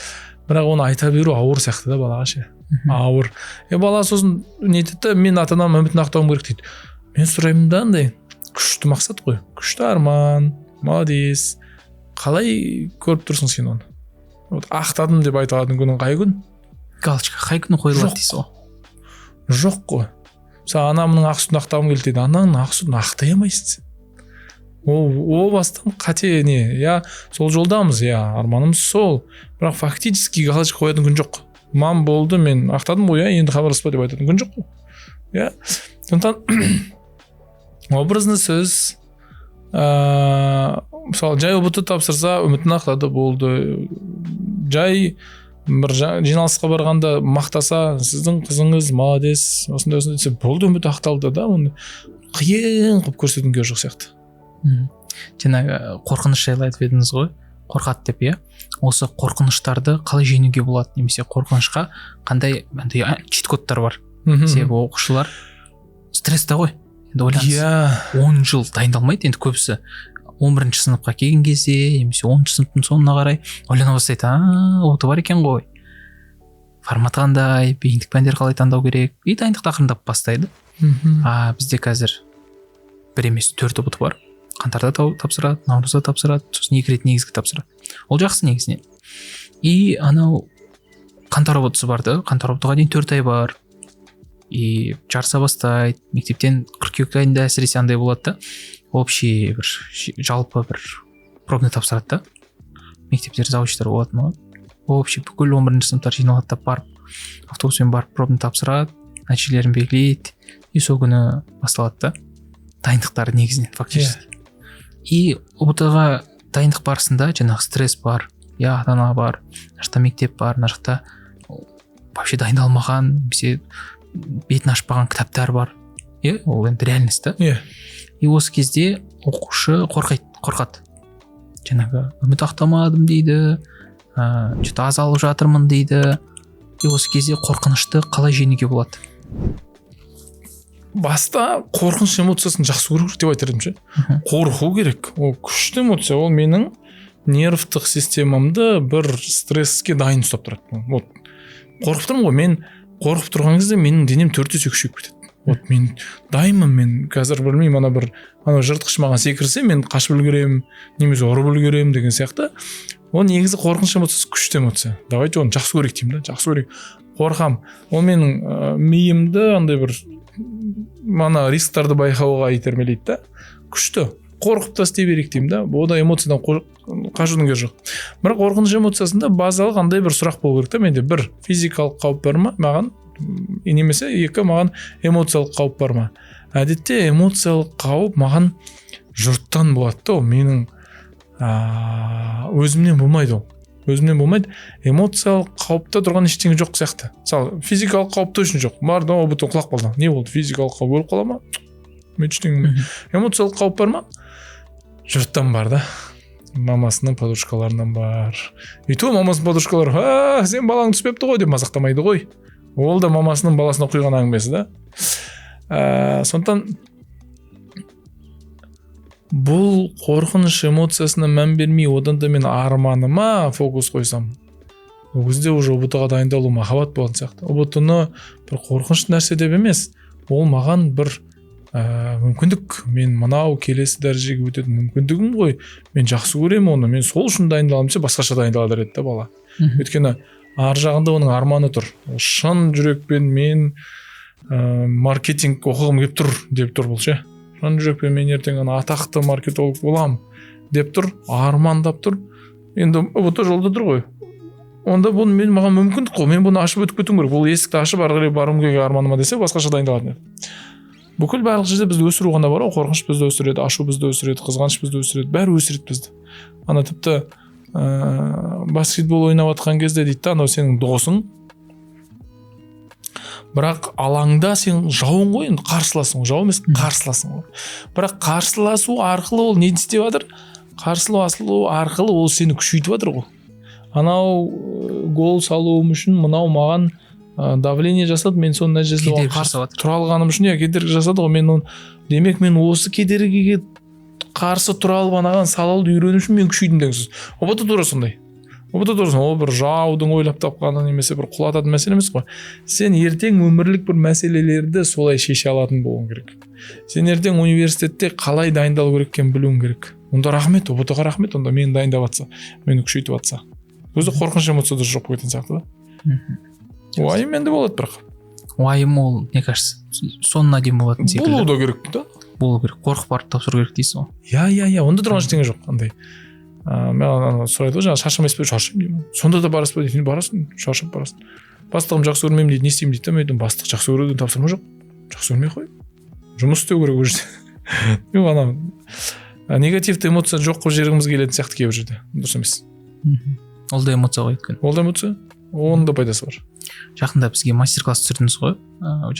Бірақ оны айта беру ауыр сияқты да балаға ше. Ауыр. Бала сосын не етеді, мен ата-анам үмітін ақтауым керек дейді. Мен сұраймын да, андай күшті мақсат қой, күшті арман, молодец. Қалай көріп тұрсың сен оны? Вот ақтадым деп айта алатын күнің қай күн? Галочка қай күні қойылады дейсіз ғой? Жоқ қой. Мысалы, анамның ақ сүтін ақтағым келді дейді. Анаңның ақ сүтін ақтай алмайсың сен. Ол бастан қате не? Я, сол жолдамыз, я, арманымыз сол. Бірақ фактически галочка қоятын күн жоқ. Мам болды, мен ақтадым ғой, я, енді хабарласпа деп айтатын күн жоқ қой. Я, сондықтан образный сөз, мысалы, жай ҰБТ тапсырса, үмітін ақтады, болды. Жай бір жиналысқа барғанда мақтаса, сіздің қызыңыз молодец, осындай осындай десе, болды, үміт ақталды да. Оны қиын қылып көрсетудің керегі жоқ сияқты. Жаңағы қорқыныш жайлы айтып едіңіз ғой, қорқады деп, иә. Осы қорқыныштарды қалай жеңуге болады, немесе қорқынышқа қандай андай чит-кодтар бар? Себебі оқушылар стрессте ғой, енді ойлаңыз. 10 жыл дайындалмайды, енді көбісі 11 сыныпқа келген кезде немесе 10 сыныптың соңына қарай ойлана бастайды. ҰБТ бар екен ғой, формат қандай, бейіндік пәндер қалай таңдау керек, и дайындықты ақырындап бастайды. А бізде қазір бір емес, 4 ҰБТ бар. Қаңтарда тапсырады, наурызда тапсырады, сосын 2 рет негізгі тапсырады. Ол жақсы негізінен. И анау қаңтар ҰБТ-сы бар да, қаңтар ҰБТ-ға дейін 4 ай бар. И жарыса бастайды. Мектептен қыркүйек айында әсіресе андай болады да, общий бір жалпы бір пробный тапсырады да. Мектептер завучтар болатын ғой. Общий бүкіл 11 сыныптар жиналады да, барып автобуспен барып пробный тапсырады, нәтижелерін белгілейді. И сол күні басталады да дайындықтары негізінен фактически. И ҰБТ-ға дайындық барысында жаңағы стресс бар, я, ата-ана бар, мына жақта мектеп бар, мына жақта вообще дайындалмаған, немесе бетін ашпаған кітаптар бар. Иә, ол енді реальность та. И осы кезде оқушы қорқады. Жаңағы үміт ақтамадым дейді, что-то аз алып жатырмын дейді. И осы кезде қорқынышты қалай жеңуге болады? Баста қорқыныш эмоциясын жақсы көру керек деп айтар едім ше. Қорқу керек. Ол күшті эмоция, ол менің нервтық системамды бір стресске дайын ұстап тұрады. Вот қорқып тұрмын ғой, мен қорқып тұрған кезде менің денем 4 есе күшейіп кетеді. Вот мен дайынмын, мен қазір білмеймін, ана бір ана жыртқыш маған секірсе, мен қашып үлгеремін, немесе ұрып үлгеремін деген сияқты. Ол негізі қорқыныш эмоциясы күшті эмоция. Давайте оны жақсы көрейік деймін да, жақсы көрейік. Қорқам. Ол менің миымды андай бір мана рисктарды байқауға итермелейді да. Күшті. Қорқып та істей берейік деймін да. Бұл да эмоциядан қашудың керегі жоқ. Бірақ қорқыныш эмоциясында базалық андай бір сұрақ болу керек та менде. Бір, физикалық қауіп бар ма маған? Немесе екі, маған эмоциялық қауіп бар ма? Әдетте эмоциялық қауіп маған жұрттан болады да, ол менің өзімнен болмайды ол. Өзімнен болмайды. Эмоциялық қауіпте тұрған ештеңе жоқ сияқты. Мысалы, физикалық қауіп точно жоқ. Бар да, ҰБТ құлап қалды. Не болды? Физикалық қауіп өліп қала ма? Мен ештеңе болмайды. Эмоциялық қауіп бар ма? Жұрттан бар да. Мамасының подружкаларынан бар. И то мамасының подружкалары, «А, сен балаң түспепті ғой» деп мазақтамайды ғой. Ол да мамасының баласына құйған әңгімесі да. Сондықтан бұл қорқыныш эмоциясына мән бермей, одан да мен арманыма фокус қойсам, ол кезде уже ҰБТ-ға дайындалу махаббат болатын сияқты. ҰБТ-ны бір қорқынышты нәрсе деп емес, ол маған бір мүмкіндік, мен мынау келесі дәрежеге өтетін мүмкіндігім ғой, мен жақсы көремін оны, мен сол үшін дайындаламын десе, басқаша дайындалар еді да бала. Өйткені ар жағында оның арманы тұр. Ол шын жүрекпен мен маркетинг оқығым келіп тұр деп тұр бұл ше. Шын жүрекпен мен ертең ана атақты маркетолог болам деп тұр, армандап тұр. Енді ҰБТ жолда тұр ғой. Онда бұны мен, маған мүмкіндік қой, мен бұны ашып өтіп кетуім керек. Бұл есікті ашып ары қарай баруым керек арманыма десе, басқаша дайындалатын еді. Бүкіл барлық жерде бізді өсіру ғана бар ғой. Қорқыныш бізді өсіреді, ашу бізді өсіреді, қызғаныш бізді өсіреді, бәрі өсіреді бізді. Ана тіпті баскетбол ойнап жатқан кезде дейді да, анау сенің досың, бірақ алаңда сен жауың ғой, енді қарсыласың ғой, жау емес, қарсыласың ғой. Бірақ қарсыласу арқылы ол не істеп жатыр? Қарсыласу арқылы ол сені күшейтіп жатыр ғой. Анау гол салуым үшін мынау маған давление жасады, мен соның нәтижесінде оған Кедергі қарсы жасап жатыр. тұра алғаным үшін, иә, кедергі жасады ғой. Мен оны, демек, мен осы кедергіге қарсы тұра алып, анаған сала алуды үйрену үшін мен күшейдім деген сөз. ҰБТ тура сондай, ҰБТ тура сондай. Ол бір жаудың ойлап тапқаны немесе бір құлататын мәселе емес қой. Сен ертең өмірлік бір мәселелерді солай шеше алатын болуың керек. Сен ертең университетте қалай дайындалу керек екенін білуің керек. Онда рахмет ҰБТ ға, рахмет онда, мені дайындап жатса, мені күшейтіп жатса. Өзі қорқыныш, эмоция да жоқ болып кететін сияқты да. Уайым енді болады, бірақ Уайым ол, мне кажется, соңына дейін болатын секілді. Болу да керек та. Болу керек. Қорқып барып тапсыру керек дейсіз ғой. Иә, онда тұрған ештеңе жоқ андай. Маған ана сұрайды ғой жаңағы: «Шаршамайсыз ба?» «Шаршаймын», — деймін. «Сонда да барасыз ба?» — дейді. «Барасың, шаршап барасың». «Бастығым жақсы көрмеймін дейді, не істеймін?» — дейді да. Мен айтамын: «Бастық жақсы көруден тапсырма жоқ, жақсы көрмей ақ қой, жұмыс істеу керек ол жерде». Жоқ, ана негативті эмоция жоқ қылып жібергіміз келетін сияқты кейбір жерде, дұрыс емес. Ол да эмоция ғой өйткені. Ол да эмоция, оның да пайдасы бар. Жақында бізге мастер класс түсірдіңіз ғой,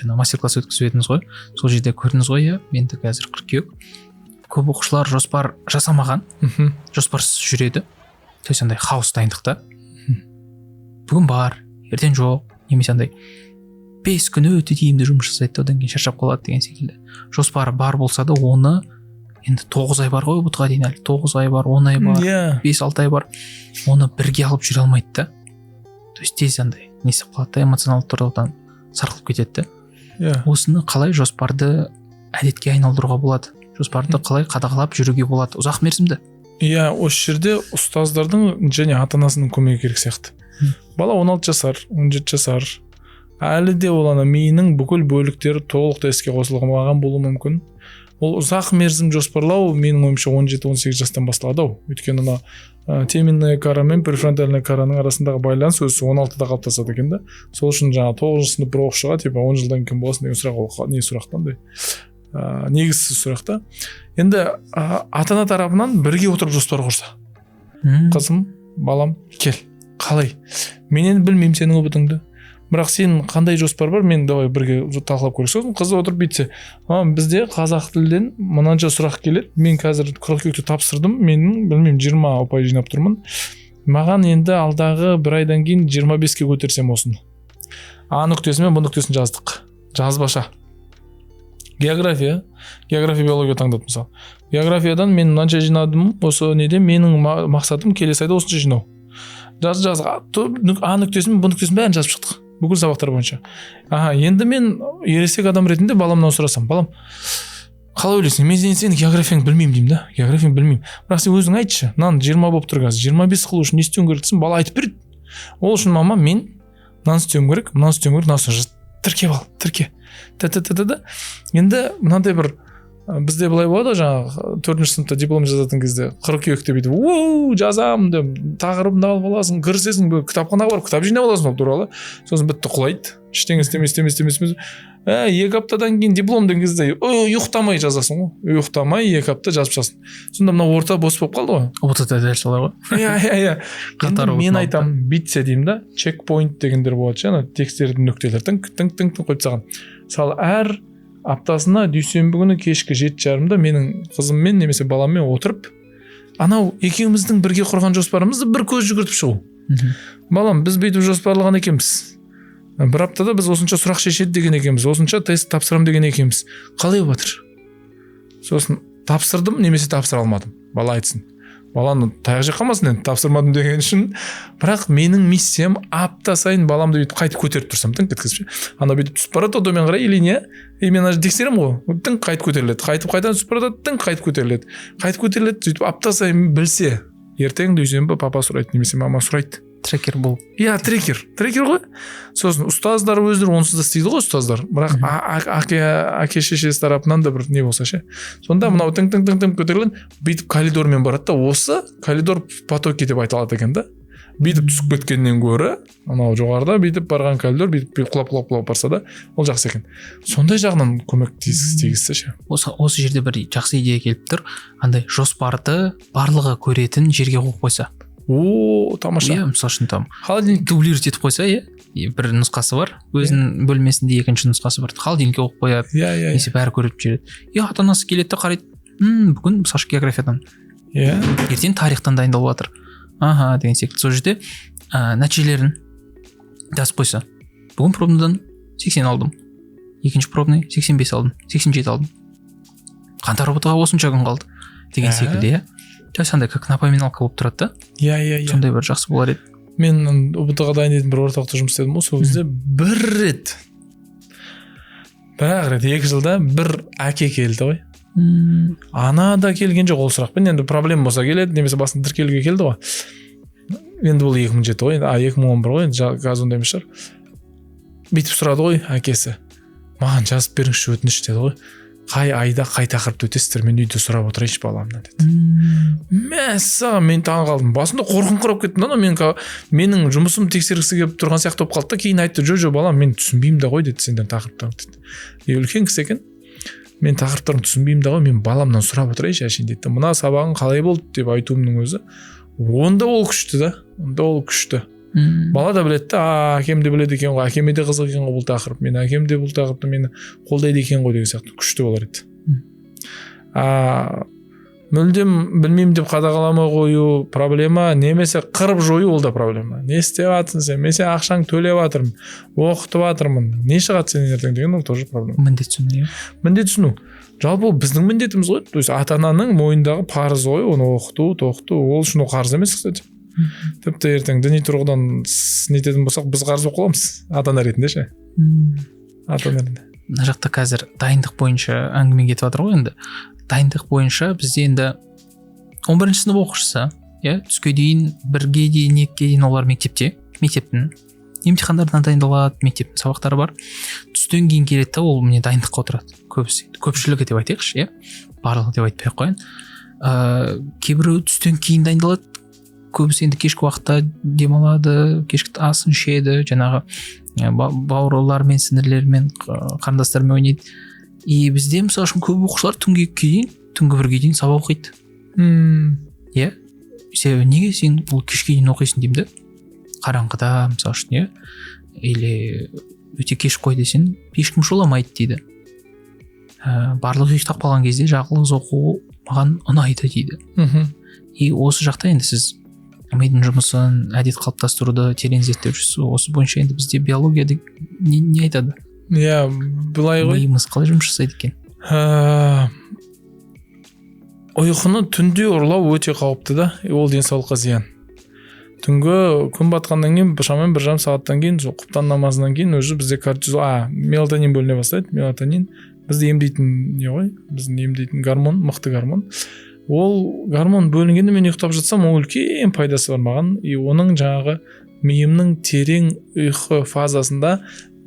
жаңа мастер класс өткізіп едіңіз ғой, сол жерде көрдіңіз ғой, иә. Енді қазір қыркүйек, көп оқушылар жоспар жасамаған, жоспарсыз жүреді, то есть андай хаос дайындықта, бүгін бар, ертең жоқ, немесе андай 5 күн өте тиімді жұмыс жасайды да, одан кейін шаршап қалады деген секілді. Жоспары бар болса да, оны енді 9 ай бар ғой ҰБТ ға дейін, әлі 9 ай бар, 10 ай бар, 5-6 ай бар, оны бірге алып жүре алмайды да. То есть тез андай не істеп қалады да, эмоционалды тұрғыдан сарқылып кетеді да. Осыны қалай жоспарды әдетке айналдыруға болады, жоспарды қалай қадағалап жүруге болады ұзақ мерзімді? Иә, осы жерде ұстаздардың және ата анасының көмегі керек сияқты. Бала 16 жасар, 17 жасар, әлі де ол ана миының бүкіл бөліктері толықтай іске қосылмаған болуы мүмкін. Ол ұзақ мерзім жоспарлау, менің ойымша, 17-18 жастан басталады ау. Өйткені ана теменная кора мен префронтальная кораның арасындағы байланыс өзі 16-да қалыптасады екен да. Сол үшін жаңағы тоғызыншы сынып бір оқушыға типа 10 жылдан кейін боласың деген сұрақ, ол не сұрақ та, андай негізсіз сұрақ та. Енді ата ана тарапынан бірге отырып жоспар құрса: «Қызым, балам, кел, қалай, мен енді білмеймін сенің ҰБТ, бірақ сен қандай жоспар бар, мен давай бірге талқылап көрейік». Сосын қыз отырып бүйтсе: «А, бізде қазақ тілден мынанша сұрақ келеді, мен қазір қыркүйекте тапсырдым, менің, білмеймін, 20 ұпай жинап тұрмын, маған енді алдағы бір айдан кейін 25-ке көтерсем, осыны А нүктесі мен Б нүктесін жаздық жазбаша. География, биология таңдадым мысалы. Географиядан мен мынанша жинадым, осы неде менің мақсатым келесі айда осынша жинау». Жаз, жаз, А нүктесін, Б нүктесін, бәрін жазып шықтық бүкіл сабақтар бойынша. Аха, енді мен ересек адам ретінде баламнан сұрасам: «Балам, қалай ойлайсың, мен сенің географияңды білмеймін, — деймін да, — географияңды білмеймін, бірақ сен өзің айтшы, мынаны 20 болып тұр қазір, 25 қылу үшін не істеуің керек?» — десем, бала айтып береді: «Ол үшін, мама, мен мынаны істеуім керек, мынаны істеуім керек, мынаны істеуім». Тіркеп ал, тірке, т т т т т. Енді мынандай бір бізде былай болады ғой: жаңағы төртінші сыныпта диплом жазатын кезде, қыркүйекте бүйтіп уу жазамын деп тақырыбын алып аласың, кірісесің, бір кітапханаға барып кітап жинап аласың ол туралы. Сосын бітті, құлайды, ештеңе істемей, істемей, істемей, істемей. 2 аптадан кейін диплом деген кезде ұйықтамай жазасың ғой, ұйықтамай 2 апта жазып шығасың. Сонда мына орта бос болып қалды ғой. ҰБТ да дәл солай ғой. Иә. Қатар Енді мен ұбт. айтамын, бүйтсе деймін да, чекпоинт дегендер болады ше, ана тексеретін нүктелер, тыңк тыңк тыңк тыңк қойып тастаған. Мысалы, әр аптасына дүйсенбі күні кешкі 7:30-да менің қызыммен немесе баламмен отырып, анау екеуміздің бірге құрған жоспарымызды бір көз жүгіртіп шығу. «Балам, біз бүйтіп жоспарлаған екенбіз, бір аптада біз осынша сұрақ шешеді деген екенбіз, осынша тест тапсырамын деген екенбіз, қалай болып жатыр?» Сосын тапсырдым немесе тапсыра алмадым, бала айтсын. Баланы таяқ жеп қалмасын енді тапсырмадым деген үшін. Бірақ менің миссиям апта сайын баламды бүйтіп қайтып көтеріп тұрсам, тыңк еткізіп ше. Анау бүйтіп түсіп барады ғой төмен қарай линия, и мен ана жерде тексеремін ғой, тыңк, қайтып көтеріледі, қайтып, қайтадан түсіп бара жатады, тыңк, қайтып көтеріледі, қайтып көтеріледі. Сөйтіп апта сайын білсе, ертең дүйсенбі папа сұрайды немесе мама сұрайды. Трекер болып. Иә, трекер ғой. Сосын ұстаздар өздері онсыз да істейді ғой ұстаздар, бірақ әке шешесі тарапынан да бір не болса ше. Сонда мынау тың тың тың тың көтерілген, бүйтіп коридормен барады да, осы коридор в потоке деп айтылады екен да. Бүйтіп түсіп кеткеннен гөрі анау жоғарыда бүйтіп барған коридор, бүйтіп құлап, құлап, құлап барса да, ол жақсы екен. Сондай жағынан көмек тигізсе ше. Осы жерде бір жақсы идея келіп тұр: андай жоспарды барлығы көретін жерге қойып қойса. О, тамаша. Иә, мысалы үшін, там Холодильник. дублировать етіп қойса, иә, и бір нұсқасы бар өзінің бөлмесінде, екінші нұсқасы бар, холодильникке қойып қояды иә иә немесе бәрі көріп жүреді. И ата анасы келеді де қарайды: бүгін, мысалы үшін, географиядан Иә. Ертең тарихтан дайындалып жатыр. Аха деген секілді. Сол жерде нәтижелерін жазып қойса. Бүгін пробныйдан 80 алдым. Екінші пробный 85 алдым, 87 алдым. Қаңтар ҰБТ-ға осынша күн қалды деген секілді, иә. Сондай как напоминалка болып тұрады да. Иә, иә, иә. Сондай бір жақсы болар еді. Мен ҰБТ-ға дайындайтын бір орталықта жұмыс істедім ғой, сол кезде бір рет, бір-ақ рет 2 жылда бір әке келді ғой. Ана да келген жоқ ол сұрақпен. Енді проблема болса келеді, немесе басын тіркелуге келді ғой. Енді бұл 2007 ғой, 2011 ғой, енді қазір ондай емес шығар. Бүйтіп сұрады ғой әкесі. Маған жазып беріңізші өтініш деді ғой. Қай айда қай тақырыпты өтесіздер, мен үйде сұрап отырайыншы баламнан деді. Мәссаған, мен таң қалдым. Басында қорқынқырап кеттім да, менің жұмысым тексергісі келіп тұрған сияқты болып қалды да, кейін айтты, жо, балам, мен түсінбеймін да ғой деді, сенден тақырыптарын деді. Үлкен кісі екен. Мен тақырыптарын түсінбеймін да ғой, мен баламнан сұрап отырайыншы әшейін деді. Мына сабағың қалай болды деп айтуымның өзі, онда ол күшті да, онда ол күшті. Бала да біледі да, әкем де біледі екен ғой, әкеме де қызық екен ғой бұл тақырып, мен әкем де бұл тақырыпты мені қолдайды екен ғой деген сияқты күшті болар еді. Мүлдем білмеймін деп қадағаламай қою проблема, немесе қырып жою ол да проблема. Не істеп жатырсың сен, мен сен ақшаңды төлеп жатырмын, оқытып жатырмын, не шығады сенен ертең деген ол тоже проблема. Міндетсіну, иә. Міндетсіну. Жалпы ол біздің міндетіміз ғой, то есть ата-ананың мойнындағы парыз ғой, оны оқыту, тоқыту, ол үшін ол қарыз емес, кстати. Тіпті ертең діни тұрғыдан нететін болсақ, біз қарыз болып қаламыз ата-ана ретінде ше. Ата-ана ретінде. Мына жақта қазір дайындық бойынша әңгіме кетіп жатыр ғой енді. Дайындық бойынша бізде енді 11-ші сынып оқушысы, иә, түске дейін, 1-ге дейін, 2-ге дейін олар мектепте, мектептің емтихандарына дайындалады, мектептің сабақтары бар. Түстен кейін келеді да, ол міне дайындыққа отырады. Көбісі, көпшілігі деп айтайықшы, иә, барлығы деп айтпай ақ қояйын. Кейбіреуі түстен кейін дайындалады, көбісі енді кешкі уақытта демалады, кешкі асын ішеді, жаңағы бауырлармен, сіңірлермен, қарындастармен ойнайды. И бізде мысалы үшін көп оқушылар түнгі 2-ге дейін, түнгі 1-ге дейін сабақ оқиды. Иә. Себебі неге сен ол кешке дейін оқисың деймін да? Қараңғыда мысалы үшін, иә. Или өте кеш қой десең, ешкім шуламайды дейді. Барлығы ұйықтап қалған кезде жалғыз оқу маған ұнайды дейді. И осы жақта енді сіз мидың жұмысын, әдет қалыптастыруды терең зерттеп жүрсіз. Осы бойынша енді бізде биология не айтады? Иә, былай ғой. Миымыз қалай жұмыс жасайды екен? Ұйқыны түнде ұрлау өте қауіпті да, ол денсаулыққа зиян. Түнгі күн батқаннан кейін, шамамен 1,5 сағаттан кейін, сол құптан намазынан кейін уже бізде кортизол, мелатонин бөліне бастайды. Мелатонин бізді емдейтін не ғой? Біздің емдейтін гормон, мықты гормон. Ол гормон бөлінгенде мен ұйықтап жатсам, ол үлкен пайдасы бар маған. И оның жаңағы миымның терең ұйқы фазасында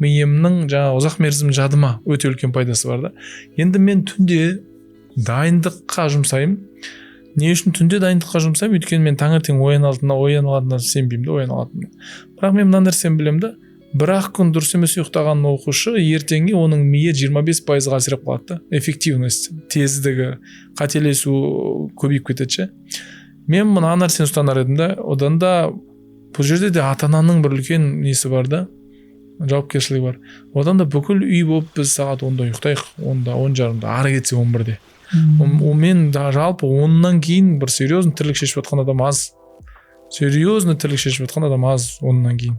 миымның жаңағы ұзақ мерзім жадыма өте үлкен пайдасы бар да. Енді мен түнде дайындыққа жұмсаймын. Не үшін түнде дайындыққа жұмсаймын? Өйткені мен таңертең ояна алатынына сенбеймін да, ояна алатынына. Бірақ мен мына нәрсені білемін да, бір-ақ күн дұрыс емес ұйықтаған оқушы ертеңге оның миы 25%-ға әлсіреп қалады да. Эффективность, тездігі, қателесу көбейіп кетеді ше. Мен мына нәрсені ұстанар едім да, одан да бұл жерде де ата-ананың бір үлкен несі бар да, жауапкершілігі бар. Одан да бүкіл үй болып біз сағат 10-да ұйықтайық, 10-да, 10:30-да, ары кетсе 11-де. Мен жалпы 10-нан кейін бір серьезный тірлік шешіп жатқан адам аз. Серьезный тірлік шешіп жатқан адам аз 10-нан кейін.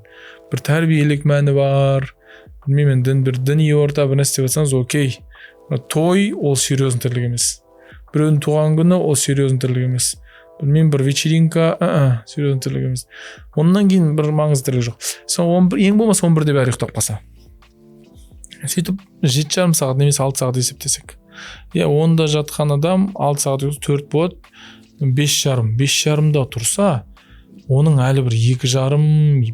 Бір тәрбиелік мәні бар, білмеймін, дін, бір діни орта бір нәрсе деп жатсаңыз, окей. Той ол серьезный тірлік емес. Біреудің туған күні ол серьезный тірлік емес. Білмеймін, бір вечеринка, серьезный тірлік емес. Ондан кейін бір маңызды тірлік жоқ. Сол ең болмаса 11-де бәрі ұйықтап қалса. Сөйтіп 7,5 сағат немесе 6 сағат есептесек. Иә, 10-да жатқан адам 6 сағат 4 болады, 5,5. 5,5-да тұрса, оның әлі бір 2,5,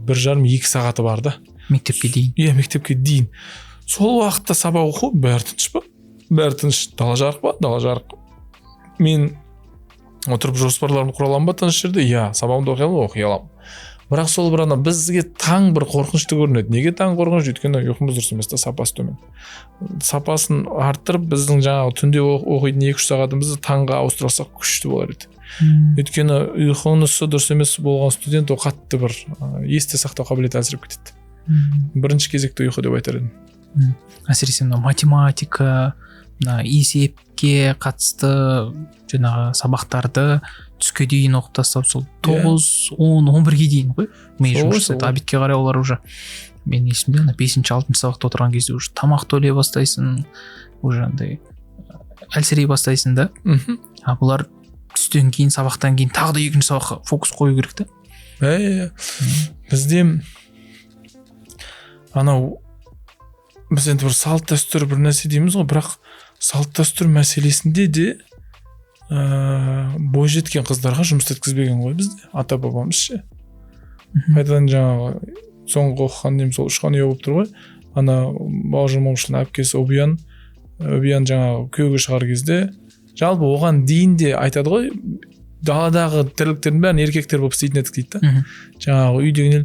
1,5, 2 сағаты бар да. Мектепке дейін. Иә, мектепке дейін. Сол уақытта сабақ оқу, бәрі тыныш па? Бәрі тыныш. Дала жарық па? Дала жарық. Мен отырып жоспарларымды құра аламын ба тыныш жерде? Иә, сабағымды оқи аламын, оқи аламын. Бірақ сол бір ана бізге таң бір қорқынышты көрінеді. Неге таң қорқынышты? Өйткені ұйқымыз дұрыс емес та, сапасы төмен. Сапасын арттырып, біздің жаңағы түнде оқитын 2-3 сағатымызды таңға ауыстырсақ күшті болар еді. Өйткені ұйқысы дұрыс емес болған студент ол қатты бір есте сақтау қабілеті әлсіреп кетеді. Бірінші кезекте ұйқы деп айтар едім. Әсіресе мына математика, Мына есепке қатысты жаңағы сабақтарды түске дейін оқып тастап, сол 9, 10, 11-ге дейін ғой ми жұмыс жасайды. Обедке қарай олар уже, мен есімде, ана 5-6 сабақта отырған кезде уже тамақты ойлай бастайсың, уже андай әлсірей бастайсың да. А бұлар түстен кейін, сабақтан кейін тағы да екінші сабаққа фокус қою керек та. Иә. Бізде анау, біз енді бір салт дәстүр бір нәрсе дейміз ғой, бірақ салт дәстүр мәселесінде де бойжеткен қыздарға жұмыс істеткізбеген ғой бізде ата бабамыз ше. Қайтадан жаңағы соңғы оқыған нем сол ұшқан ұя болып тұр ғой. Ана Бауыржан Момышұлының әпкесі Обиян жаңағы күйеуге шығар кезде, жалпы оған дейін де айтады ғой, даладағы тірліктердің бәрін еркектер болып істейтін едік дейді да. Жаңағы үйдегі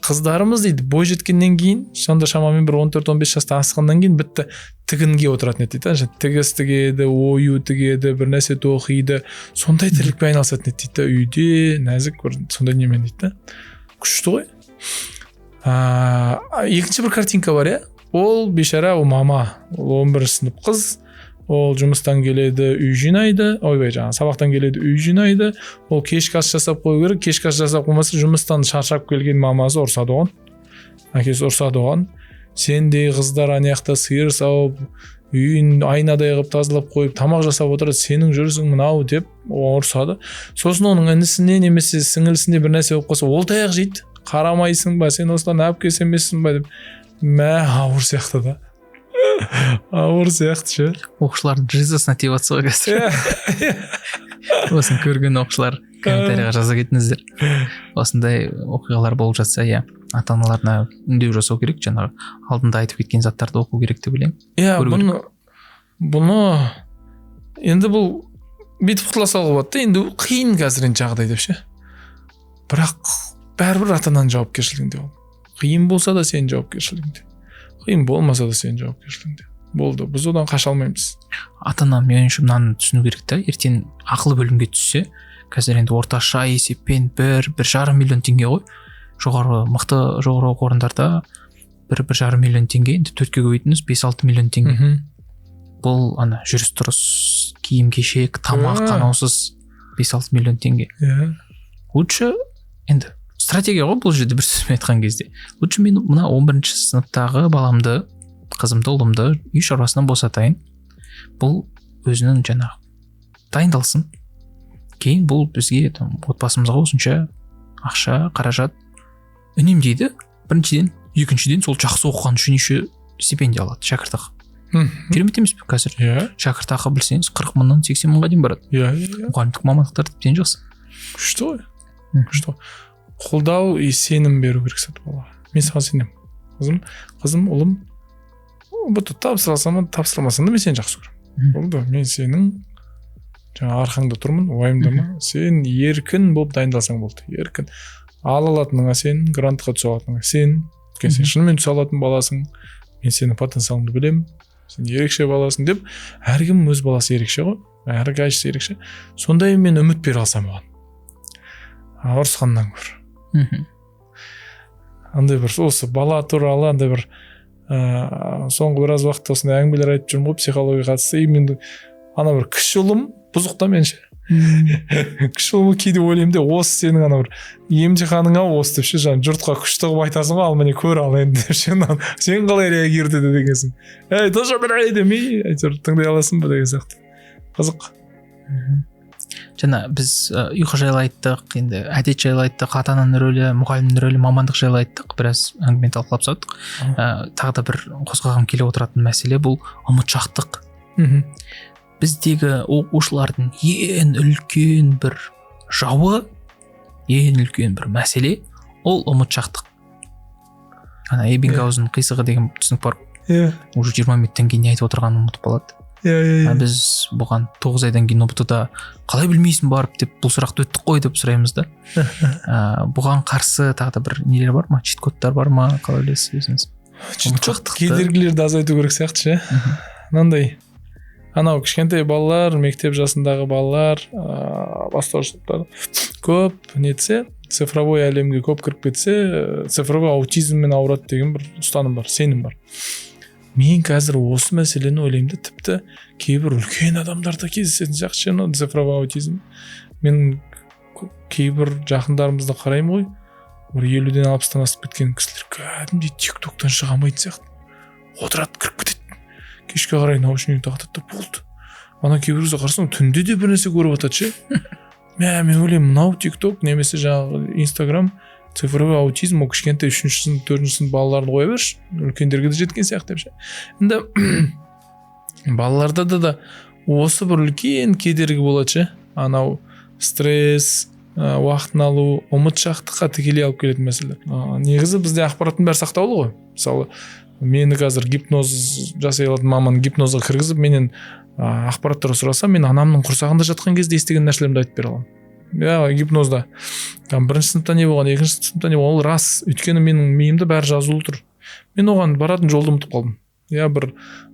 қыздарымыз дейді бой жеткеннен кейін, сонда шамамен бір 14-15 жастан асқаннан кейін бітті, тігінге отыратын еді дейді. Тігіс тігеді, ою тігеді, бір нәрсе тоқиды, сондай тірлікпен айналысатын еді дейді да, үйде нәзік бір сондай немен дейді да. Күшті ғой. Екінші бір картинка бар, иә. Ол бейшара, ол мама, ол 11 сынып қыз, ол жұмыстан келеді, үй жинайды, ойбай жаңағы сабақтан келеді, үй жинайды, ол кешкі ас жасап қою керек, кешкі ас жасап қоймаса жұмыстан шаршап келген мамасы ұрсады оған, әкесі ұрсады оған. Сендей қыздар ана жақта сиыр сауып, үйін айнадай қылып тазалап қойып, тамақ жасап отырады, сенің жүрісің мынау деп ұрсады. Сосын оның інісіне немесе сіңілісіне бір нәрсе болып қалса, ол таяқ жейді. Қарамайсың ба, сен осыдан әпкесі емессің ба деп. Мә, ауыр сияқты да. Ауыр сияқты ше. Оқушылардың жизасына тиіп жатсыз ғой қазір. Осыны көрген оқушылар комментарийға жаза кетіңіздер. Осындай оқиғалар болып жатса, иә, ата-аналарына үндеу жасау керек, жаңағы алдында айтып кеткен заттарды оқу керек деп ойлаймын. Иә, бұны енді бұл бүйтіп құтыла салуға болады да, енді қиын қазір енді жағдай деп ше. Бірақ бәрібір ата-ананың жауапкершілігінде ол. Қиын болса да сенің жауапкершілігіңде, қиын болмаса да сенің жауапкершілігіңде. Болды, біз одан қаша алмаймыз. Ата-ана меніңше мынаны түсіну керек та, ертең ақылы бөлімге түссе, қазір енді орташа есеппен 1-1,5 миллион теңге ғой. Жоғары, мықты жоғары оқу орындарда 1-1,5 миллион теңге, енді 4-ке көбейтіңіз 5-6 миллион теңге. Бұл ана жүріс-тұрыс, киім-кешек, тамақ анаусыз 5-6 миллион теңге. Лучше енді стратегия ғой бұл жерде, бір сөзбен айтқан кезде. Лучше мен мына 11 сыныптағы баламды, қызымды, ұлымды үй шаруасынан босатайын. Бұл өзінің жаңағы дайындалсын. Кейін бұл бізге там, отбасымызға осынша ақша, қаражат үнемдейді. Біріншіден, екіншіден сол жақсы оқыған үшін еще стипендия алады, шәкіртақы. Керемет емес пе қазір? Yeah. Шәкіртақы білсеңіз 40 мыңнан 80 мыңға дейін барады. Yeah. Мұғалімдік мамандықтар тіптен жақсы. Күшті ғой. Күшті ғой. Қолдау и сенім беру керек сатып балаға. Мен саған сенемін. Қызым, ұлым, бұты тапсырасам, тапсырмасам да мен сені жақсы көремін. Болды, мен сенің жаңа арқаңда тұрмын, уайымдама. Сен еркін болып дайындалсаң болды. Еркін. Ала алатыныңа сен, грантқа түсе алатыныңа сен. Өйткені сен шынымен түсе алатын баласың. Мен сенің потенциалыңды білемін. Сен ерекше баласың деп, әркім өз баласы ерекше ғой. Әрқайсысы ерекше. Сондай мен үміт бере алсам оған. Ұрысқаннан гөрі. Андай бір осы бала туралы андай бір соңғы біраз уақытта осындай әңгімелер айтып жүрмін ғой, психологияға қатысты. И мен ана бір кіші ұлым бұзық та меніңше. Кіші ұлым кейде ойлаймын де, осы сенің ана бір емтиханыңа осы деп ше, жаңа жұртқа күшті қылып айтасың ғой, ал міне көр ал енді деп ше, сен қалай реагировать етеді дегенсің. Ей, тоже бір демей, әйтеуір тыңдай аласың ба деген сияқты. Қызық. Жаңа біз ұйқы жайлы айттық, енді әдет жайлы айттық, ата-ананың рөлі, мұғалімнің рөлі, мамандық жайлы айттық, біраз әңгіме талқылап тастадық. Тағы да бір қозғағым келіп отыратын мәселе бұл ұмытшақтық. Біздегі оқушылардың ең үлкен бір жауы, ең үлкен бір мәселе ол ұмытшақтық. Ана Эббингаузен қисығы деген түсінік бар. Иә. Уже 20 минуттан кейін не айтып отырғанын ұмытып қалады. Иә. Біз бұған 9 айдан кейін ұбт-да қалай білмейсің барып деп бұл сұрақты өттік қой деп сұраймыз да. Бұған қарсы тағы да бір нелер бар ма? Чит-кодтар бар ма? Қалай ойлайсыз өзіңіз? Чит-код кедергілерді азайту керек сияқты ше. Мынандай анау кішкентай балалар, мектеп жасындағы балалар, бастауыш сыныптар көп нетсе, цифровой әлемге көп кіріп кетсе, цифровой аутизммен ауырады деген бір ұстаным бар, сенім бар. Мен қазір осы мәселені ойлаймын да, тіпті кейбір үлкен адамдарда кездесетін сияқты ше мынау цифровой аутизм. Мен кейбір жақындарымызды қараймын ғой, бір 50-ден 60-тан асып кеткен кісілер кәдімгідей тик-токтан шыға алмайтын сияқты. Отырады, кіріп кетеді. Кешке қарай наушник тағады да болды. Ана кейбір кезде қарасаң, түнде де бір нәрсе көріп жатады ше. Мен ойлаймын, мынау тик-ток немесе жаңағы инстаграм цифровой аутизм, ол кішкентай 3-ші сынып, 4-ші сынып балаларын қоя берші, үлкендерге де жеткен сияқты деп ше. Енді балаларда да осы бір үлкен кедергі болады ше. Анау стресс, уақытын алу, ұмытшақтыққа тікелей алып келетін мәселе. Негізі бізде ақпараттың бәрі сақтаулы ғой. Мысалы, мені қазір гипноз жасай алатын маман гипнозға кіргізіп, менен ақпараттар сұраса, мен анамның құрсағында жатқан кезде естіген нәрселерімді айтып бере аламын. Иә, гипнозда. Там бірінші сыныпта не болған, екінші сыныпта не болған, ол рас. Өйткені менің миымда бәрі жазулы тұр. Мен оған баратын жолды ұмытып қалдым. Иә, бір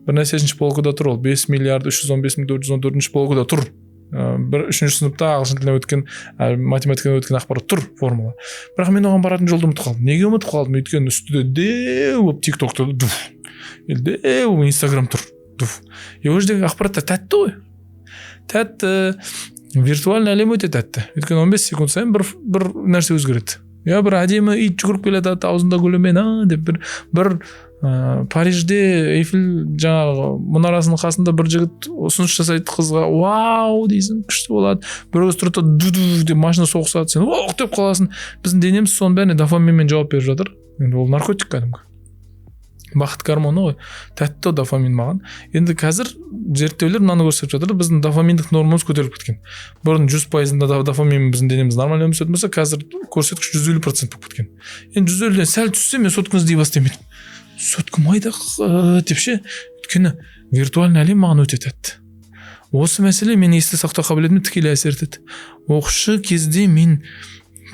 нәрсешінші полкада тұр ол, 5 миллиард 315 мың 414 полкада тұр. Бір үшінші сыныпта ағылшын тілінен өткен, математикадан өткен ақпарат тұр, формула. Бірақ мен оған баратын жолды ұмытып қалдым. Неге ұмытып қалдым? Өйткені үстіде деу болып тик-ток тұр, деу инстаграм тұр. И ол жердегі ақпараттар тәтті ғой. Тәтті, виртуальный әлем өте тәтті. Өйткені 15 секунд сайын бір нәрсе өзгереді. Я бір әдемі ит жүгіріп келе жатады, аузында гүлімен, деп бір Парижде Эйфель жаңағы мұнарасының қасында бір жігіт ұсыныс жасайды қызға, вау дейсің, күшті болады. Бір көз тұрады да, ду-ду деп машина соғысады, сен ох деп қаласың. Біздің денеміз соның бәріне дофаминмен жауап беріп жатыр. Енді ол наркотик кәдімгі. Бақыт гормоны ғой, тәтті дофамин маған. Енді қазір зерттеулер мынаны көрсетіп жатыр, біздің дофаминдік нормамыз көтеріліп кеткен. Бұрын 100% дофамин біздің денеміз нормально өмір сүретін болса, қазір көрсеткіш 150% болып кеткен. Енді 150-ден сәл түссе, мен сотканы іздей бастаймын. Сотка майда деп ше. Өйткені виртуальный әлем маған өте тәтті. Осы мәселе мені есте сақтау қабілетіме тікелей әсер етеді. Оқушы кезде мен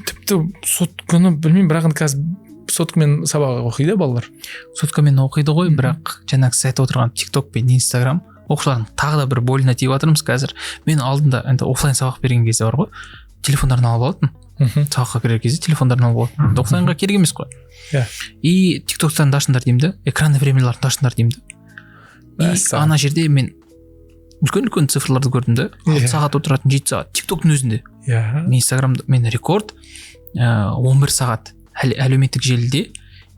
тіпті сотканы білмеймін, бірақ енді қазір соткамен сабақ оқиды балалар. Соткамен оқиды ғой, бірақ жаңағы сіз айтып отырған тик-ток пен инстаграм оқушылардың тағы да бір больно тиіп жатырмыз қазір. Мен алдында енді офлайн сабақ берген кезде бар ғой, телефондарын алып алатын. Сабаққа кірер кезде телефондарын алып алатын. Офлайнға керек емес қой. Иә. И тик-токтан да ашыңдар деймін да, экранный времяларын да ашыңдар деймін да. И ана жерде мен үлкен-үлкен цифрларды көрдім да. 6 сағат отыратын, 7 сағат тик-токтың өзінде. Иә. Мен инстаграмда мен рекорд 11 сағат әлеуметтік желіде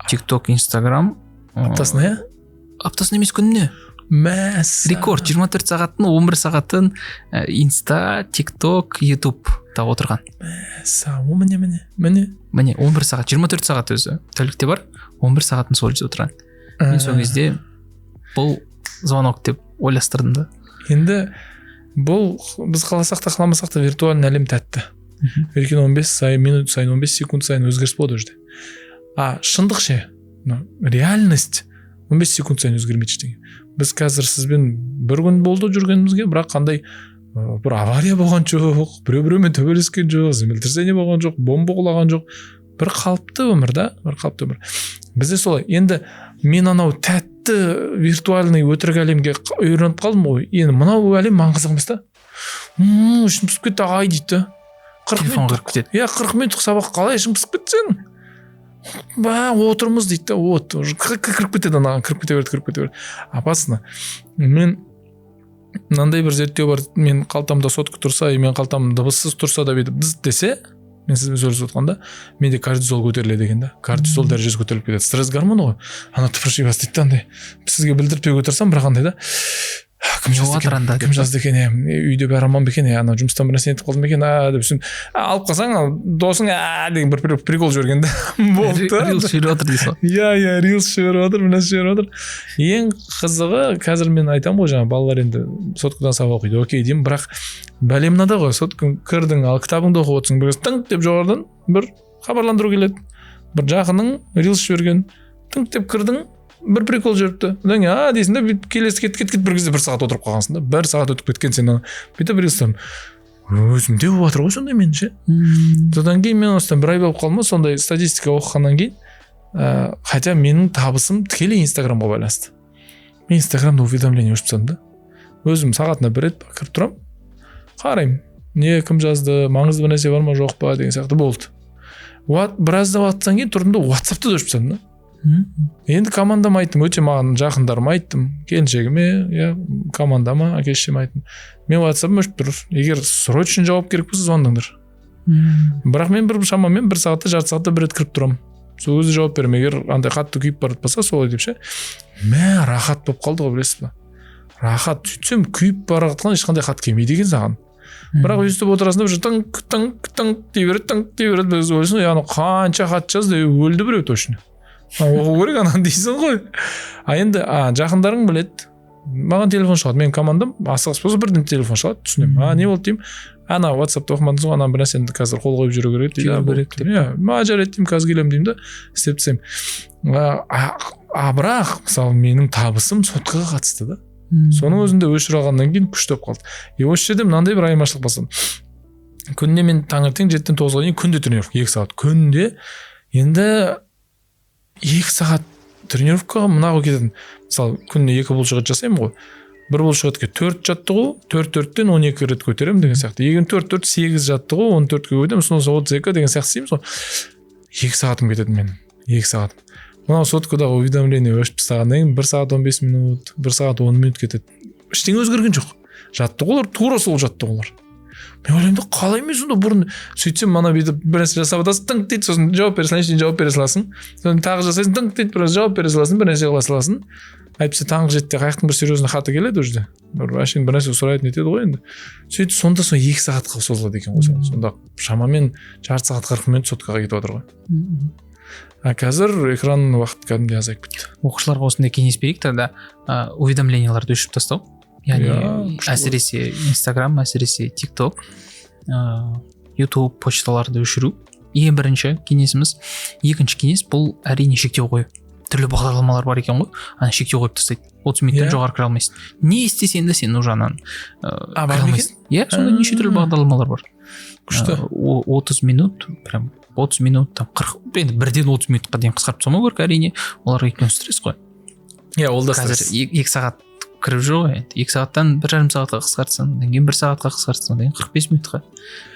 тик-ток, инстаграм аптасына, иә? Аптасына емес, күніне. Мәссаған. Рекорд 24 сағаттың 11 сағатын инста, тик-ток, ютубта отырған. Мәссаған, о, міне, міне, міне. Міне 11 сағат, 24 сағат өзі тәулікте бар, 11 сағатын сол жерде отырған. Мен сол кезде бұл звонок деп ойластырдым да. Енді бұл біз қаласақ та қаламасақ та виртуальный әлем тәтті. Өйткені 15 минут сайын, 15 секунд сайын өзгеріс болады ол жерде. А шындық ше, реальность 15 секунд сайын өзгермейді ештеңе. Біз қазір сізбен бір күн болды жүргенімізге, бірақ қандай бір авария болған жоқ, біреу-біреумен төбелескен жоқ, землетрясение болған жоқ, бомба құлаған жоқ. Бір қалыпты өмір да, бір қалыпты өмір. Бізде солай. Енді мен анау тәтті виртуальный өтірік әлемге үйреніп қалдым ғой. Енді мынау әлем маған қызық емес та. Ішім пысып кетті ағай дейді да. Телефон кіріп кетеді. Иә, 40 минуттық сабақ қалай ішім пысып кетті сенің? Ба, отырмыз дейді да, вот, уже кіріп кетеді анаған, кіріп кете береді, кіріп кете береді. Опасно. Мен мынандай бір зерттеу бар, мен қалтамда сотка тұрса, мен қалтам дыбыссыз тұрса да бүйтіп дыз десе, мен сізбен сөйлесіп отқанда, менде кортизол көтеріледі екен да. Кортизол дәрежесі көтеріліп кетеді. Стресс гормоны ғой. Ана тыпырши бастайды да андай. Сізге білдіртпей көтерсем, бірақ андай да. Кім жазды екен, кім жазды екен, үйде бәрі аман ба екен, анау жұмыстан бір нәрсе нетіп қалдым екен, деп сен алып қалсаң, досың деген бір прикол жіберген да. Болды. Рилс жіберіп жатыр дейсің ғой. Иә, иә, рилс жіберіп жатыр, бір нәрсе жіберіп жатыр. Ең қызығы, қазір мен айтамын ғой, жаңа балалар енді соткадан сабақ оқиды, окей деймін, бірақ бәле мынада ғой, соткаң кірдің, ал кітабыңды оқып отырсың, бір тыңқ деп жоғарыдан бір хабарландыру келеді, бір жақының рилс жіберген, тыңқ деп кірдің, бір прикол жіберіпті. Одан кейін дейсің да, бүйтіп келесі кет бір кезде бір сағат отырып қалғансың да, бір сағат өтіп кеткен сен ана бүйтіп рилстан өзімде болып жатыр ғой сондай мен ше. Содан кейін мен осыдан бір ай болып қалдым сондай статистика оқығаннан кейін, хотя менің табысым тікелей инстаграмға байланысты. Мен инстаграмда уведомление өшіріп тастадым да. Өзім сағатына бір рет кіріп тұрамын, қараймын, не кім жазды, маңызды бір нәрсе бар ма жоқ па деген сияқты болды. Біраз уақыттан кейін тұрдым да WhatsApp'ты да өшіріп тастадым да. Енді командама айттым, өте маған жақындарыма айттым, келіншегіме, иә, командама, әке шешеме айттым. Мен WhatsApp-ым өшіп тұр. Егер срочно жауап керек болса, звондаңдар. Бірақ мен бір шамамен бір сағатта, жарты сағатта бір рет кіріп тұрамын. Сол өзі жауап беремін. Егер андай қатты күйіп бара жатпаса, солай деп ше. Мә, рахат болып қалды ғой, білесіз ба? Рахат. Сөйтсем, күйіп бара жатқан ешқандай хат келмейді екен саған. Бірақ өйстіп отырасың да, бір тыңк тыңк тыңк дей береді, тыңк дей береді. Біз ойлайсың, анау қанша хат жазды, өлді біреу точно. Оқу керек ананы дейсің ғой. А енді жақындарың біледі. Маған телефон шалады, менің командам асығыс болса бірден телефон шалады, түсінемін. А не болды деймін. Ана WhatsApp-та оқымадыңыз ғой, ана бір нәрсені қазір қол қойып жүру керек дейді. Керек деп. Иә, ма жарайды деймін, қазір келемін деймін да, істеп тастаймын. А бірақ мысалы менің табысым соткаға қатысты да. Соның өзінде өшіре алғаннан кейін күшті болып қалды. И осы жерде мынандай бір айырмашылық басталды. Күніне мен таңертең 7-тен 9-ға дейін күнде тренировка 2 сағат. Күнде енді 2 сағат тренировкаға мынау кететін. Мысалы күніне 2 бұлшықет жасаймын ғой. Бір бұлшықетке 4 жаттығу, 4-4-тен 12 рет көтеремін деген сияқты. Егер 4-4 8 жаттығу, 14-ке көтеремін, сосын 32 деген сияқты істейміз ғой. 2 сағатым кетеді менің. 2 сағат. Мынау соткадағы уведомление өшіп тастағаннан кейін 1 сағат 15 минут, 1 сағат 10 минут кетеді. Ештеңе өзгерген жоқ. Жаттығулар тура сол жаттығулар. Мен ойлаймын да, қалай мен сонда бұрын сөйтсем, мана бүйтіп бір нәрсе жасап жатасың, тыңк дейді, сосын жауап бере салайыншы, жауап бере саласың. Сосын тағы жасайсың, тыңк дейді, біраз жауап бере саласың, бір нәрсе қыла саласың. Әйтпесе таңғы 7-те қаяқтың бір серьезный хаты келеді уже. Бір әшейін бір нәрсе сұрайды нетеді ғой енді. Сөйтіп сонда сол 2 сағатқа созылады екен ғой. Сонда шамамен жарты сағат 40 минут соткаға кетіп жатыр ғой. А қазір экран уақыт кәдімгідей азайып кетті. Оқушыларға осындай кеңес берейік тогда, уведомленияларды өшіріп тастау. Яғни әсіресе Инстаграм, әсіресе ТикТок, Ютуб, почталарды өшіру. Ең бірінші кеңесіміз. Екінші кеңес бұл әрине шектеу қою. Түрлі бағдарламалар бар екен ғой, ана шектеу қойып тастайды. 30 минуттан жоғары кіре алмайсың. Не істесең де сен уже ананы кіре алмайсың. Иә, сондай неше түрлі бағдарламалар бар. Күшті. 30 минут, прям 30 минут, там 40, енді бірден 30 минутқа дейін қысқартып тастамау керек әрине. Оларға үлкен стресс қой. Иә, ол да стресс. Қазір 2 сағат кіріп жүр ғой енді. 2 сағаттан 1,5 сағатқа қысқартсаң, одан кейін 1 сағатқа қысқартсаң, одан кейін 45 минутқа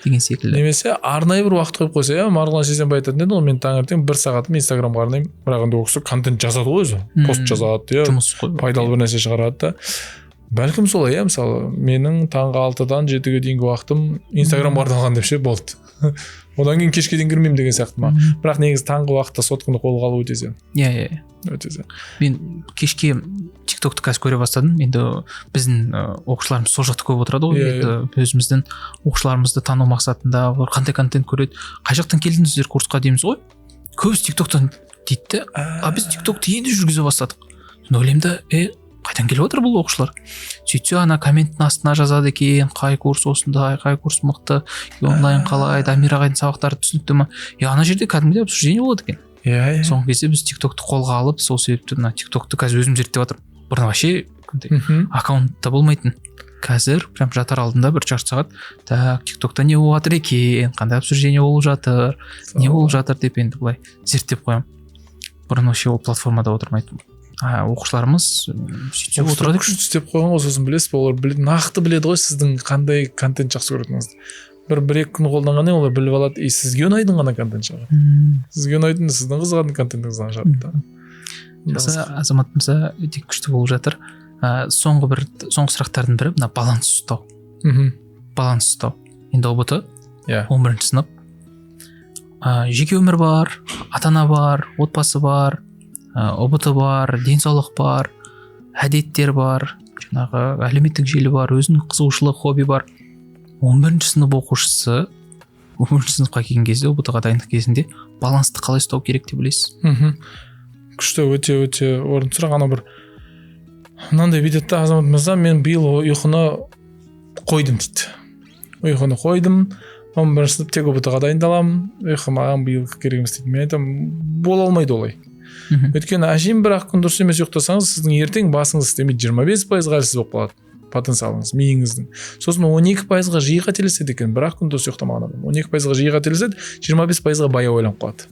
деген секілді. Немесе арнайы бір уақыт қойып қойса, иә, Марғұлан Сейсенбай айтатын еді ғой, мен таңертең 1 сағатым Инстаграмға арнаймын. Бірақ енді ол кісі контент жазады ғой өзі, пост жазады, иә, жұмыс қой, пайдалы бір нәрсе шығарады да. Бәлкім солай, иә, мысалы менің таңғы 6-дан 7-ге дейінгі уақытым Инстаграмға арналған деп ше, болды. Одан кейін кешке дейін кірмеймін деген сияқты ма. Бірақ негізі таңғы уақытта сотканы қолға алу өте зиян. Иә. Өте зиян. Мен кешке ТикТокты қазір көре бастадым. Енді біздің оқушыларымыз сол жақта көп отырады ғой. Енді өзіміздің оқушыларымызды тану мақсатында олар қандай контент көреді, қай жақтан келдіңіздер курсқа дейміз ғой. Көбісі ТикТоктан дейді де, а біз ТикТокты енді жүргізе бастадық. Сонда ойлаймын да, қайдан келіп отыр бұл оқушылар? Сөйтсе ана комменттің астына жазады екен, қай курс осындай, қай курс мықты, онлайн қалай, Дамир ағайдың сабақтары түсінікті ма? Ана жерде кәдімгідей обсуждение болады екен. Иә. Соңғы кезде біз ТикТокты қолға алып, сол себепті мына ТикТокты қазір өзім зерттеп жатырмын. Бұрын вообще аккаунтта болмайтын. Қазір прям жатар алдында бір жарты сағат, так, ТикТокта не болып жатыр екен, қандай обсуждение болып жатыр, не болып жатыр деп енді былай зерттеп қоямын. Бұрын вообще ол платформада отырмайтынмын. Оқушыларымыз сөйтсе отырады. Күшті істеп қойған ғой, сосын білесіз бе, олар нақты біледі ғой сіздің қандай контент жақсы көретініңізді. Бір-екі күн қолданғаннан кейін олар біліп алады, и сізге ұнайтын ғана контент шығады. Сізге ұнайтын, сіздің қызығатын контентіңіз ғана шығады да. Жақсы, Азамат мырза, өте күшті болып жатыр. Соңғы сұрақтардың бірі мына баланс ұстау. Баланс ұстау. Енді ҰБТ, 11 сынып. Жеке өмір бар, ата-ана бар, отбасы бар, ҰБТ бар, денсаулық бар, әдеттер бар, жаңағы әлеуметтік желі бар, өзінің қызығушылық, хобби бар. 11 сынып оқушысы 11 сыныпқа келген кезде, ҰБТ-ға дайындық кезінде балансты қалай ұстау керек деп ойлайсыз? Күшті, өте өте орынды сұрақ. Ана бір мынандай бүйтеді да, Азамат мырза, мен биыл ұйқыны қойдым дейді. Ұйқыны қойдым, 11 сынып тек ҰБТ-ға дайындаламын, ұйқы маған биыл керек емес дейді. Мен айтамын, бола алмайды олай. Өйткені әшейін бір ақ күн дұрыс емес ұйықтасаңыз, сіздің ертең басыңыз істемейді, 25% әлсіз болып қалады потенциалыңыз, миыңыздың. Сосын 12%-ға жиі қателеседі екен, бір ақ күн дұрыс ұйықтамаған адам 12%-ға жиі қателеседі, 25%-ға баяу ойланып қалады.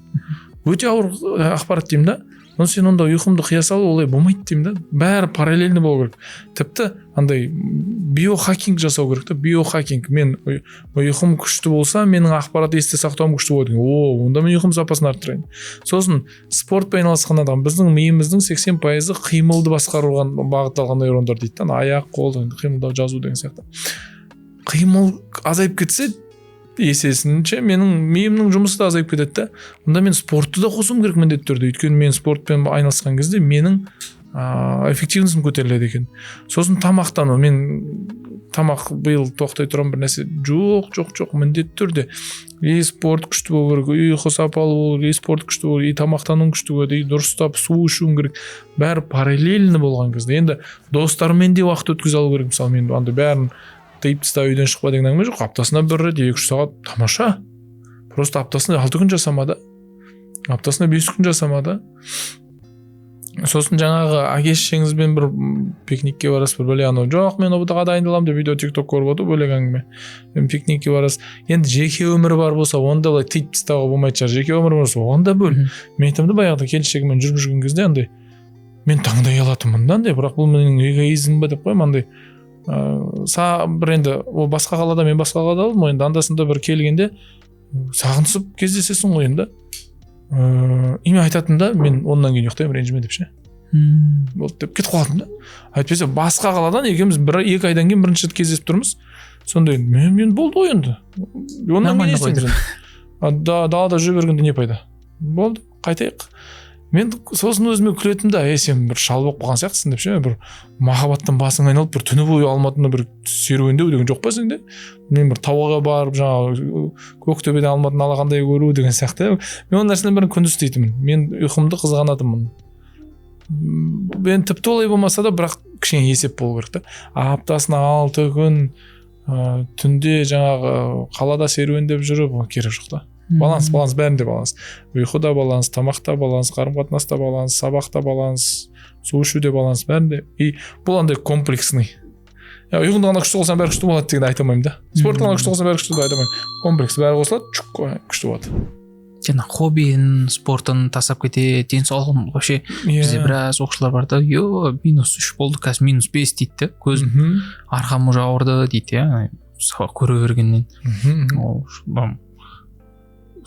Өте ауыр ақпарат деймін да. Но сен онда ұйқымды қия салу олай болмайды деймін да. Бәрі параллельно болу керек. Тіпті андай биохакинг жасау керек та. Биохакинг. Мен ұйқым күшті болса, менің ақпарат есте сақтауым күшті болады. О, онда мен ұйқым сапасын арттырайын. Сосын спортпен айналысқан адам, біздің миымыздың 80%-ы қимылды басқаруға бағытталған нейрондар дейді да. Аяқ, қол, қимылдау, жазу деген сияқты. Қимыл азайып кетсе, есесінше менің миымның жұмысы да азайып кетеді да. Онда мен спортты да қосуым керек міндетті түрде, өйткені мен спортпен айналысқан кезде менің эффективностім көтеріледі екен. Сосын тамақтану. Мен тамақ биыл тоқтай тұрамын, бір нәрсе жоқ, міндетті түрде и спорт күшті болу керек, ұйқы сапалы болу керек, и спорт күшті болу керек, и тамақтану күшті болады, и дұрыстап су ішуің керек. Бәрі параллельно болған кезде енді достарыммен де уақыт өткізе алу керек. Мысалы, мен андай бәрін тыйып таста, үйден шықпа деген әңгіме жоқ. Аптасына бір рет 2-3 сағат тамаша. Просто аптасына 6 күн жасама да, аптасына 5 күн жасама да. Сосын жаңағы әке шешеңізбен бір пикникке барасыз, бір бөлек анау жоқ, мен ҰБТ ға дайындаламын деп үйде тик ток көріп отыру бөлек әңгіме. Енді пикникке барасыз, енді жеке өмірі бар болса, онда былай тыйып тастауға болмайтын шығар. Жеке өмір болса, оны да бөл. Мен айтамын да, баяғыда келіншегіммен жүріп жүрген кезде андай мен таңдай алатынмын да андай, бірақ бұл менің эгоизм ба деп қоямын андай. Бір енді ол басқа қалада, мен басқа қалада болдым ғой. Енді анда санда бір келгенде сағынысып кездесесің ғой енді. И мен айтатынмын да, мен оннан кейін ұйықтаймын, ренжіме деп ше. Болды деп кетіп қалатынмын да. Әйтпесе басқа қаладан екеуміз бір екі айдан кейін бірінші рет кездесіп тұрмыз. Сондай мен болды ғой енді, онан кейін не Нормально ғой. істейміз енді? А, далада жүре бергенде не пайда? Болды, қайтайық. Мен сосын өзіме күлетінмін да, ей, сен бір шал болып қалған сияқтысың деп ше, бір махаббаттан басың айналып, бір түні бойы Алматыны бір серуендеу деген жоқ па сенде? Мен бір тауға барып, жаңағы Көктөбеден Алматыны алақандай көру деген сияқты. Мен ол нәрсенің бәрін күндіз істейтінмін, мен ұйқымды қызғанатынмын. Енді тіпті олай болмаса да, бірақ кішкене есеп болу керек та. Аптасына 6 күн түнде жаңағы қалада серуендеп жүріп, ол керек жоқ та. Баланс, баланс, бәрінде баланс. Ұйқыда баланс, тамақта баланс, қарым қатынаста баланс, сабақта баланс, су ішуде баланс, бәрінде. И бұл андай комплексный. Ұйқыңды ғана күшті қылсаң, бәрі күшті болады дегенді айта алмаймын да. Спортты ғана күшті қылсаң, бәрі күшті деп айта алмаймын. Комплекс, бәрі қосылады, чук, күшті болады. Жаңа хоббиін, спортын тастап кетеді, денсаулығын вообще. Бізде біраз оқушылар бар да, е, -3 болды, қазір -5 дейді да, көзім, арқам уже ауырды дейді, иә, сабақ көре бергеннен. Ол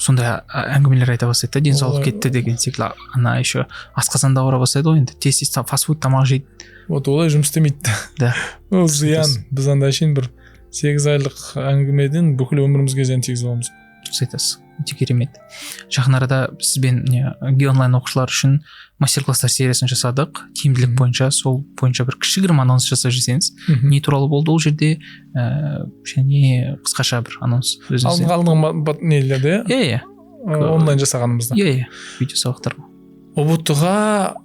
сондай әңгімелер айта бастайды да, денсаулық кетті деген секілді. Ана еще асқазан да ауыра бастайды ғой енді, тез тез фастфуд тамақ жейді. Вот олай жұмыс істемейді. Да. Ол зиян. Біз анда әшейін бір 8 айлық әңгімеден бүкіл өмірімізге зиян тигізіп аламыз. Дұрыс айтасыз, өте керемет. Жақын арада сізбен не онлайн оқушылар үшін мастер класстар сериясын жасадық тиімділік бойынша. Сол бойынша бір кішігірім анонс жасап жіберсеңіз. Не туралы болды ол жерде, және қысқаша бір анонс өзіңізден. Алдыңғы нелерде? Иә, иә. Онлайн жасағанымызда. Иә, видео сабақтар. ҰБТ ға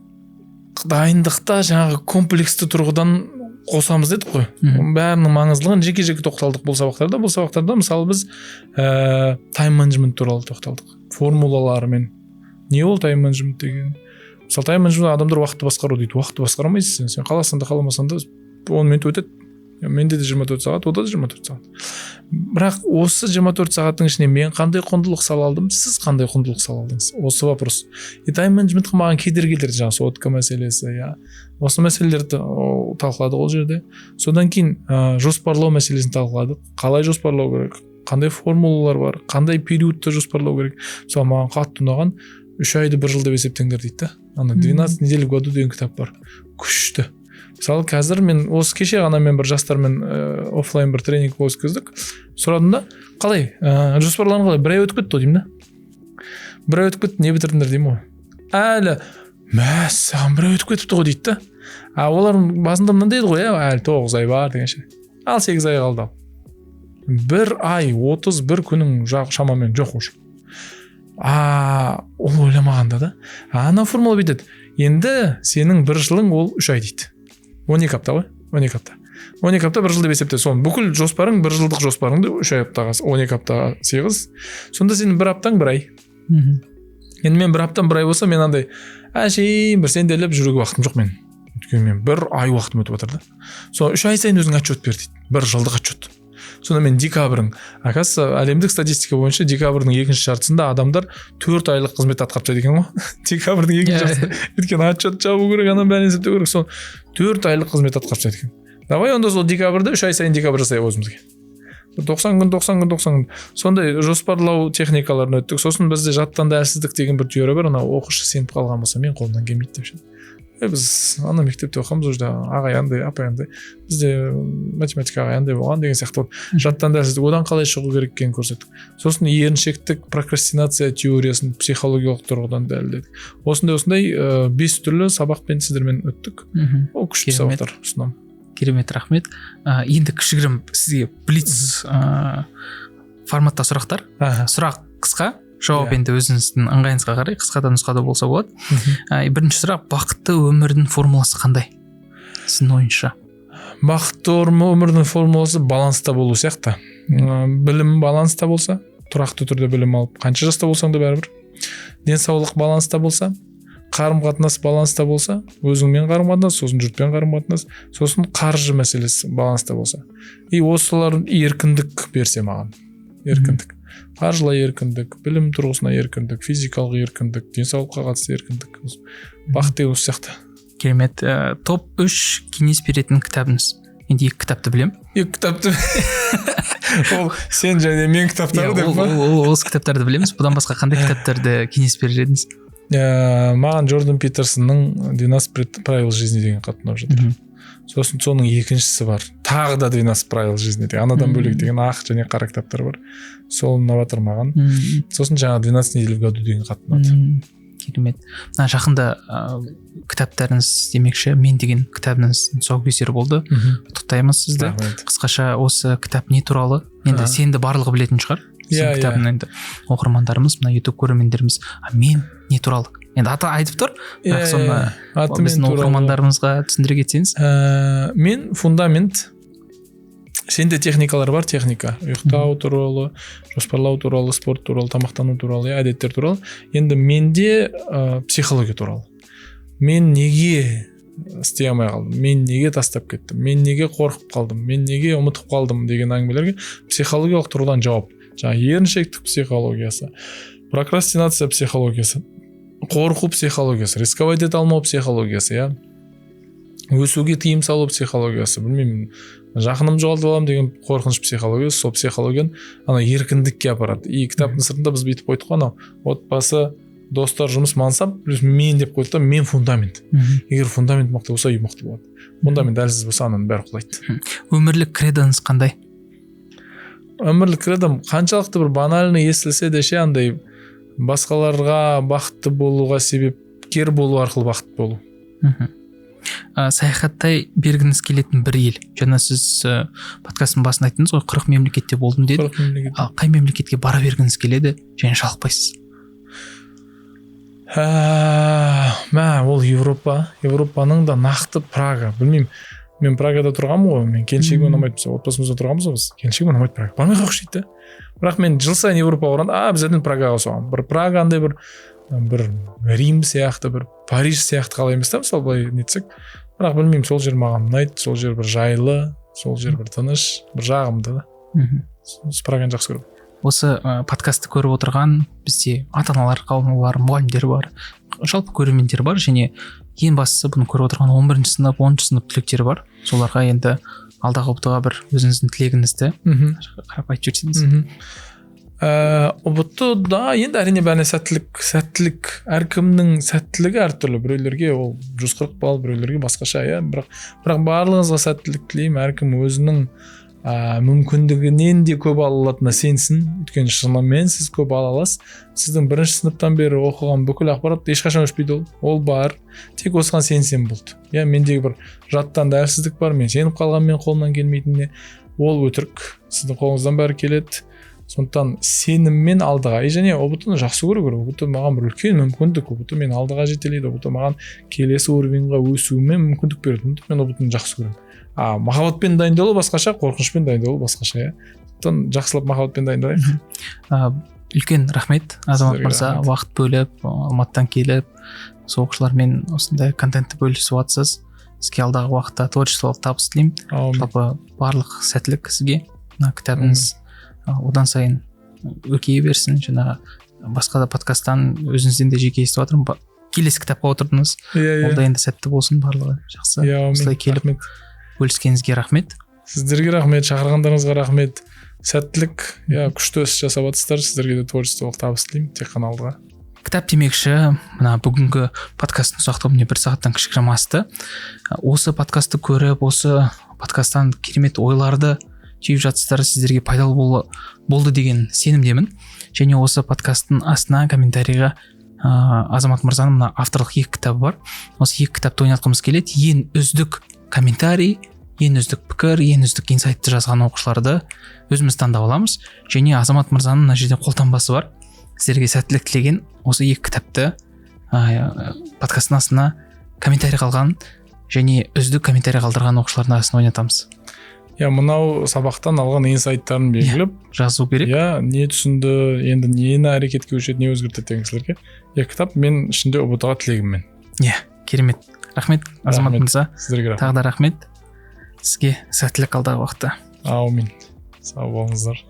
дайындықта жаңағы комплексті тұрғыдан қосамыз дедік қой. Бәрінің маңыздылығын жеке жеке тоқталдық бұл сабақтарда. Бұл сабақтарда мысалы біз тайм менеджмент туралы тоқталдық формулаларымен. Не ол тайм менеджмент деген? Мысалы, тайм менеджмент адамдар уақытты басқару дейді. Уақытты басқара алмайсың сен, қаласаң да, қаламасаң да 10 минут өтеді. Менде де 24 сағат, ода да 24 сағат. Бірақ осы 24 сағаттың ішінде мен қандай құндылық сала алдым, сіз қандай құндылық сала алдыңыз, осы вопрос. И тайм менеджментке маған кедергі келтірді жаңағы сотка мәселесі, иә. Осы мәселелерді талқыладық ол жерде. Содан кейін жоспарлау мәселесін талқыладық. Қалай жоспарлау керек, қандай формулалар бар, қандай периодта жоспарлау керек. Мысалы, маған қатты ұнаған 3 айды бір жыл деп есептеңдер дейді да. Ана 12 недель в году деген кітап бар, күшті. Мысалы, қазір мен осы кеше ғана мен бір жастармен оффлайн бір тренинг өткіздік. Сұрадым да, қалай, жоспарларың қалай, бір ай өтіп кетті ғой деймін да. Бір ай өтіп кетті, не бітірдіңдер деймін ғой. Әлі, мәссаған, бір ай өтіп кетіпті ғой дейді да. А олардың басында мынандай еді ғой, иә, әлі 9 ай бар деген ше. Ал 8 ай қалды. Бір ай 31 күнің шамамен жоқ уже. А ол ойламағанда да. Ана формула бүйтеді. Енді сенің бір жылың ол 3 ай дейді. 12 апта ғой, 12 апта. 12 апта бір жыл деп есепте. Соны бүкіл жоспарың, бір жылдық жоспарыңды 3 аптаға, 12 аптаға 8. Сонда сенің бір аптаң бір ай. Енді мен бір аптам бір ай болса, мен андай әшейін бір сенделіп жүруге уақытым жоқ мен. Өйткені мен бір ай уақытым өтіп жатыр да. Сол 3 ай сайын өзің отчет бер дейді. Бір жылдық отчет. Сонда мен декабрің, оказывается, әлемдік статистика бойынша декабрьдің екінші жартысында адамдар 4 айлық қызмет атқарып тастайды екен ғой. Декабрьдің екінші жартысында, өйткені отчет жабу керек, ананың бәрін есептеу керек, сол 4 айлық қызмет атқарып тастайды екен. Давай онда сол декабрьде 3 ай сайын декабрь жасайық өзімізге. 90 күн, 90 күн, 90 күн. Сондай жоспарлау техникаларын өттік. Сосын бізде жаттанды әлсіздік деген бір теория бар. Анау оқушы сеніп қалған болса, мен қолымнан келмейді деп ше. Біз ана мектепте оқығанбыз, ол жерде ағай андай, апай андай, бізде математика ағай андай болған деген сияқты. Жаттанды әлсіздік, одан қалай шығу керек екенін көрсеттік. Сосын еріншектік, прокрастинация теориясын психологиялық тұрғыдан дәлелдедік. Осындай 5 түрлі сабақпен сіздермен өттік. Ол күшті сабақтар ұсынамын. Керемет, рахмет. Енді кішігірім сізге блиц форматта сұрақтар. Сұрақ қысқа, жауап енді өзіңіздің ыңғайыңызға қарай, қысқа да нұсқада болса болады. Бірінші сұрақ, бақытты өмірдің формуласы қандай сіздің ойыңызша? Бақытты өмірдің формуласы баланста болу сияқты. Білім баланста болса, тұрақты түрде білім алып, қанша жаста болсаң да бәрібір. Денсаулық баланста болса, қарым-қатынас баланста болса, өзіңмен қарым-қатынас, сосын жұртпен қарым-қатынас, сосын қаржы мәселесі баланста болса. И осылар еркіндік берсе маған. Еркіндік. Қаржылай еркіндік, білім тұрғысынан еркіндік, физикалық еркіндік, денсаулыққа қатысты еркіндік. Бақыт деген осы сияқты. Керемет. Топ 3 кеңес беретін кітабыңыз. Енді 2 кітапты білемін. 2 кітапты. Ол сен және мен кітаптары деп па? Ол осы кітаптарды білеміз. Бұдан басқа қандай кітаптарды кеңес берер едіңіз? Маған Джордан Питерсонның 12 правил жизни деген қатты ұнап жатыр. Сосын соның екіншісі бар. Тағы да 12 правил жизни деген. Анадан бөлек деген ақ және қара кітаптар бар. Сол ұнап жатыр маған. Сосын жаңа 12 недель в году деген қатты ұнады. Керемет. Мына жақында кітаптарыңыз демекші, мен деген кітабыңыз тұсаукесері болды. Құттықтаймыз сізді. Қысқаша осы кітап не туралы? Енді сенді барлығы білетін шығар. Сен кітабын енді оқырмандарымыз, мына YouTube көрермендеріміз, мен не туралы? Енді аты айтып тұр, бірақ соны біздің оқырмандарымызға түсіндіре кетсеңіз. Мен фундамент. Сенде техникалар бар, техника. Ұйықтау туралы, жоспарлау туралы, спорт туралы, тамақтану туралы, әдеттер туралы. Енді менде психология туралы. Мен неге істей алмай қалдым, мен неге тастап кеттім, мен неге қорқып қалдым, мен неге ұмытып қалдым деген әңгімелерге психологиялық тұрғыдан жауап. Жаңа еріншектік психологиясы, прокрастинация психологиясы, қорқу психологиясы, рисковать ете алмау психологиясы, иә, өсуге тыйым салу психологиясы, білмеймін, жақыным жоғалтып аламын деген қорқыныш психологиясы, сол психологияны ана еркіндікке апарады. И кітаптың сыртында біз бүйтіп қойдық қой, анау отбасы, достар, жұмыс, мансап, плюс мен деп қойдық та, мен фундамент. Егер фундамент мықты болса, үй мықты болады. Фундамент әлсіз болса, ананың бәрі құлайды. Өмірлік кредоңыз қандай? Өмірлік кредом қаншалықты бір банальный естілсе де ше, андай басқаларға бақытты болуға себепкер болу арқылы бақытты болу. Саяхаттай бергіңіз келетін бір ел. Жаңа сіз подкасттың басында айттыңыз ғой, 40 мемлекетте болдым деді. 40 мемлекет. Ал қай мемлекетке бара бергіңіз келеді және жалықпайсыз? Ол Европа. Европаның да нақты Прага. Білмеймін. Мен Прагада тұрғанмын ғой, мен келіншегім ұнамайды, мысалы, отбасымызда тұрғанбыз ғой біз. Келіншегім ұнамайды Прага. Бармай қойшы дейді. Бірақ мен жыл сайын Европаға барғанда, обязательно Прагаға соғамын. Бір Прага андай бір Рим сияқты, бір Париж сияқты қала емес та, мысалы, былай нетсек. Бірақ білмеймін, сол жер маған ұнайды, сол жер бір жайлы, сол жер бір тыныш, бір жағымды да. Праганы жақсы көремін. Осы подкастты көріп отырған бізде ата-аналар қауымы бар, мұғалімдер бар, жалпы көрермендер бар және ең бастысы бұны көріп отырған 11 сынып, 10 сынып түлектері бар. Соларға енді алдағы ұбт-ға бір өзіңіздің тілегіңізді қарап айтып жіберсеңіз. ұбт да енді әрине бәріне сәттілік, әркімнің сәттілігі әртүрлі. Біреулерге ол 140 балл, біреулерге басқаша, иә. Бірақ барлығыңызға сәттілік тілеймін. Әркім өзінің мүмкіндігінен де көп ала алатынына сенсін. Өйткені шынымен сіз көп ала аласыз. Сіздің бірінші сыныптан бері оқыған бүкіл ақпарат ешқашан өшпейді ол. Ол бар. Тек осыған сенсем болды. Иә, мендегі бір жаттанды әлсіздік бар, мен сеніп қалған, мен қолымнан келмейтініне. Ол өтірік. Сіздің қолыңыздан бәрі келеді. Сондықтан сеніммен алдыға. И және ұбт-ны жақсы көру керек. ұбт маған бір үлкен мүмкіндік. ұбт мені алдыға жетелейді. ұбт маған келесі уровеньға өсуіме мүмкіндік береді. Мен ұбт-ны жақсы көремін. Махаббатпен дайындалу басқаша, қорқынышпен дайындалу басқаша, иә. Сондықтан жақсылап махаббатпен дайындалайық. Үлкен рахмет, Азамат мырза, уақыт бөліп, Алматыдан келіп, сол оқушылармен осындай контентті бөлісіп жатсыз. Сізге алдағы уақытта творчестволық табыс тілеймін. Жалпы барлық сәттілік сізге. Мына кітабыңыз одан сайын өркейе берсін. Жаңағы басқа да подкасттан өзіңізден де жеке естіп жатырмын, келесі кітапқа отырдыңыз. Иә. Ол да енді сәтті болсын, барлығы жақсы. Иә, әумин. Осылай келіп Рахмет. бөліскеніңізге рахмет. Сіздерге рахмет, шақырғандарыңызға рахмет. Сәттілік. Иә, күшті іс жасап жатырсыздар. Сіздерге де творчестволық табыс тілеймін, тек қана алдыға. Кітап демекші, мына бүгінгі подкасттың ұзақтығы міне 1 сағаттан кішігірім асты. Осы подкастты көріп, осы подкасттан керемет ойларды түйіп жатсыздар, сіздерге пайдалы болды деген сенімдемін. Және осы подкасттың астына комментарийға Азамат мырзаның мына авторлық 2 кітабы бар. Осы 2 кітапты ойнатқымыз келеді. Ең үздік комментарий, ең үздік пікір, ең үздік инсайтты жазған оқушыларды өзіміз таңдап аламыз. Және Азамат мырзаның мына жерде қолтаңбасы бар. Сіздерге сәттілік тілеген осы 2 кітапты подкасттың астына комментарий қалған және үздік комментарий қалдырған оқушылардың арасында ойнатамыз. Иә, мынау сабақтан алған инсайттарын белгілеп жазу керек. Иә, не түсінді, енді нені әрекетке көшеді, не өзгертеді деген кісілерге. Иә, кітап мен ішінде ҰБТ-ға тілегіммен. Иә, керемет. Рахмет, Азамат мырза. Сіздерге рахмет. Тағы да рахмет. Сізге сәттілік алдағы уақытта. Аумин. Сау болыңыздар.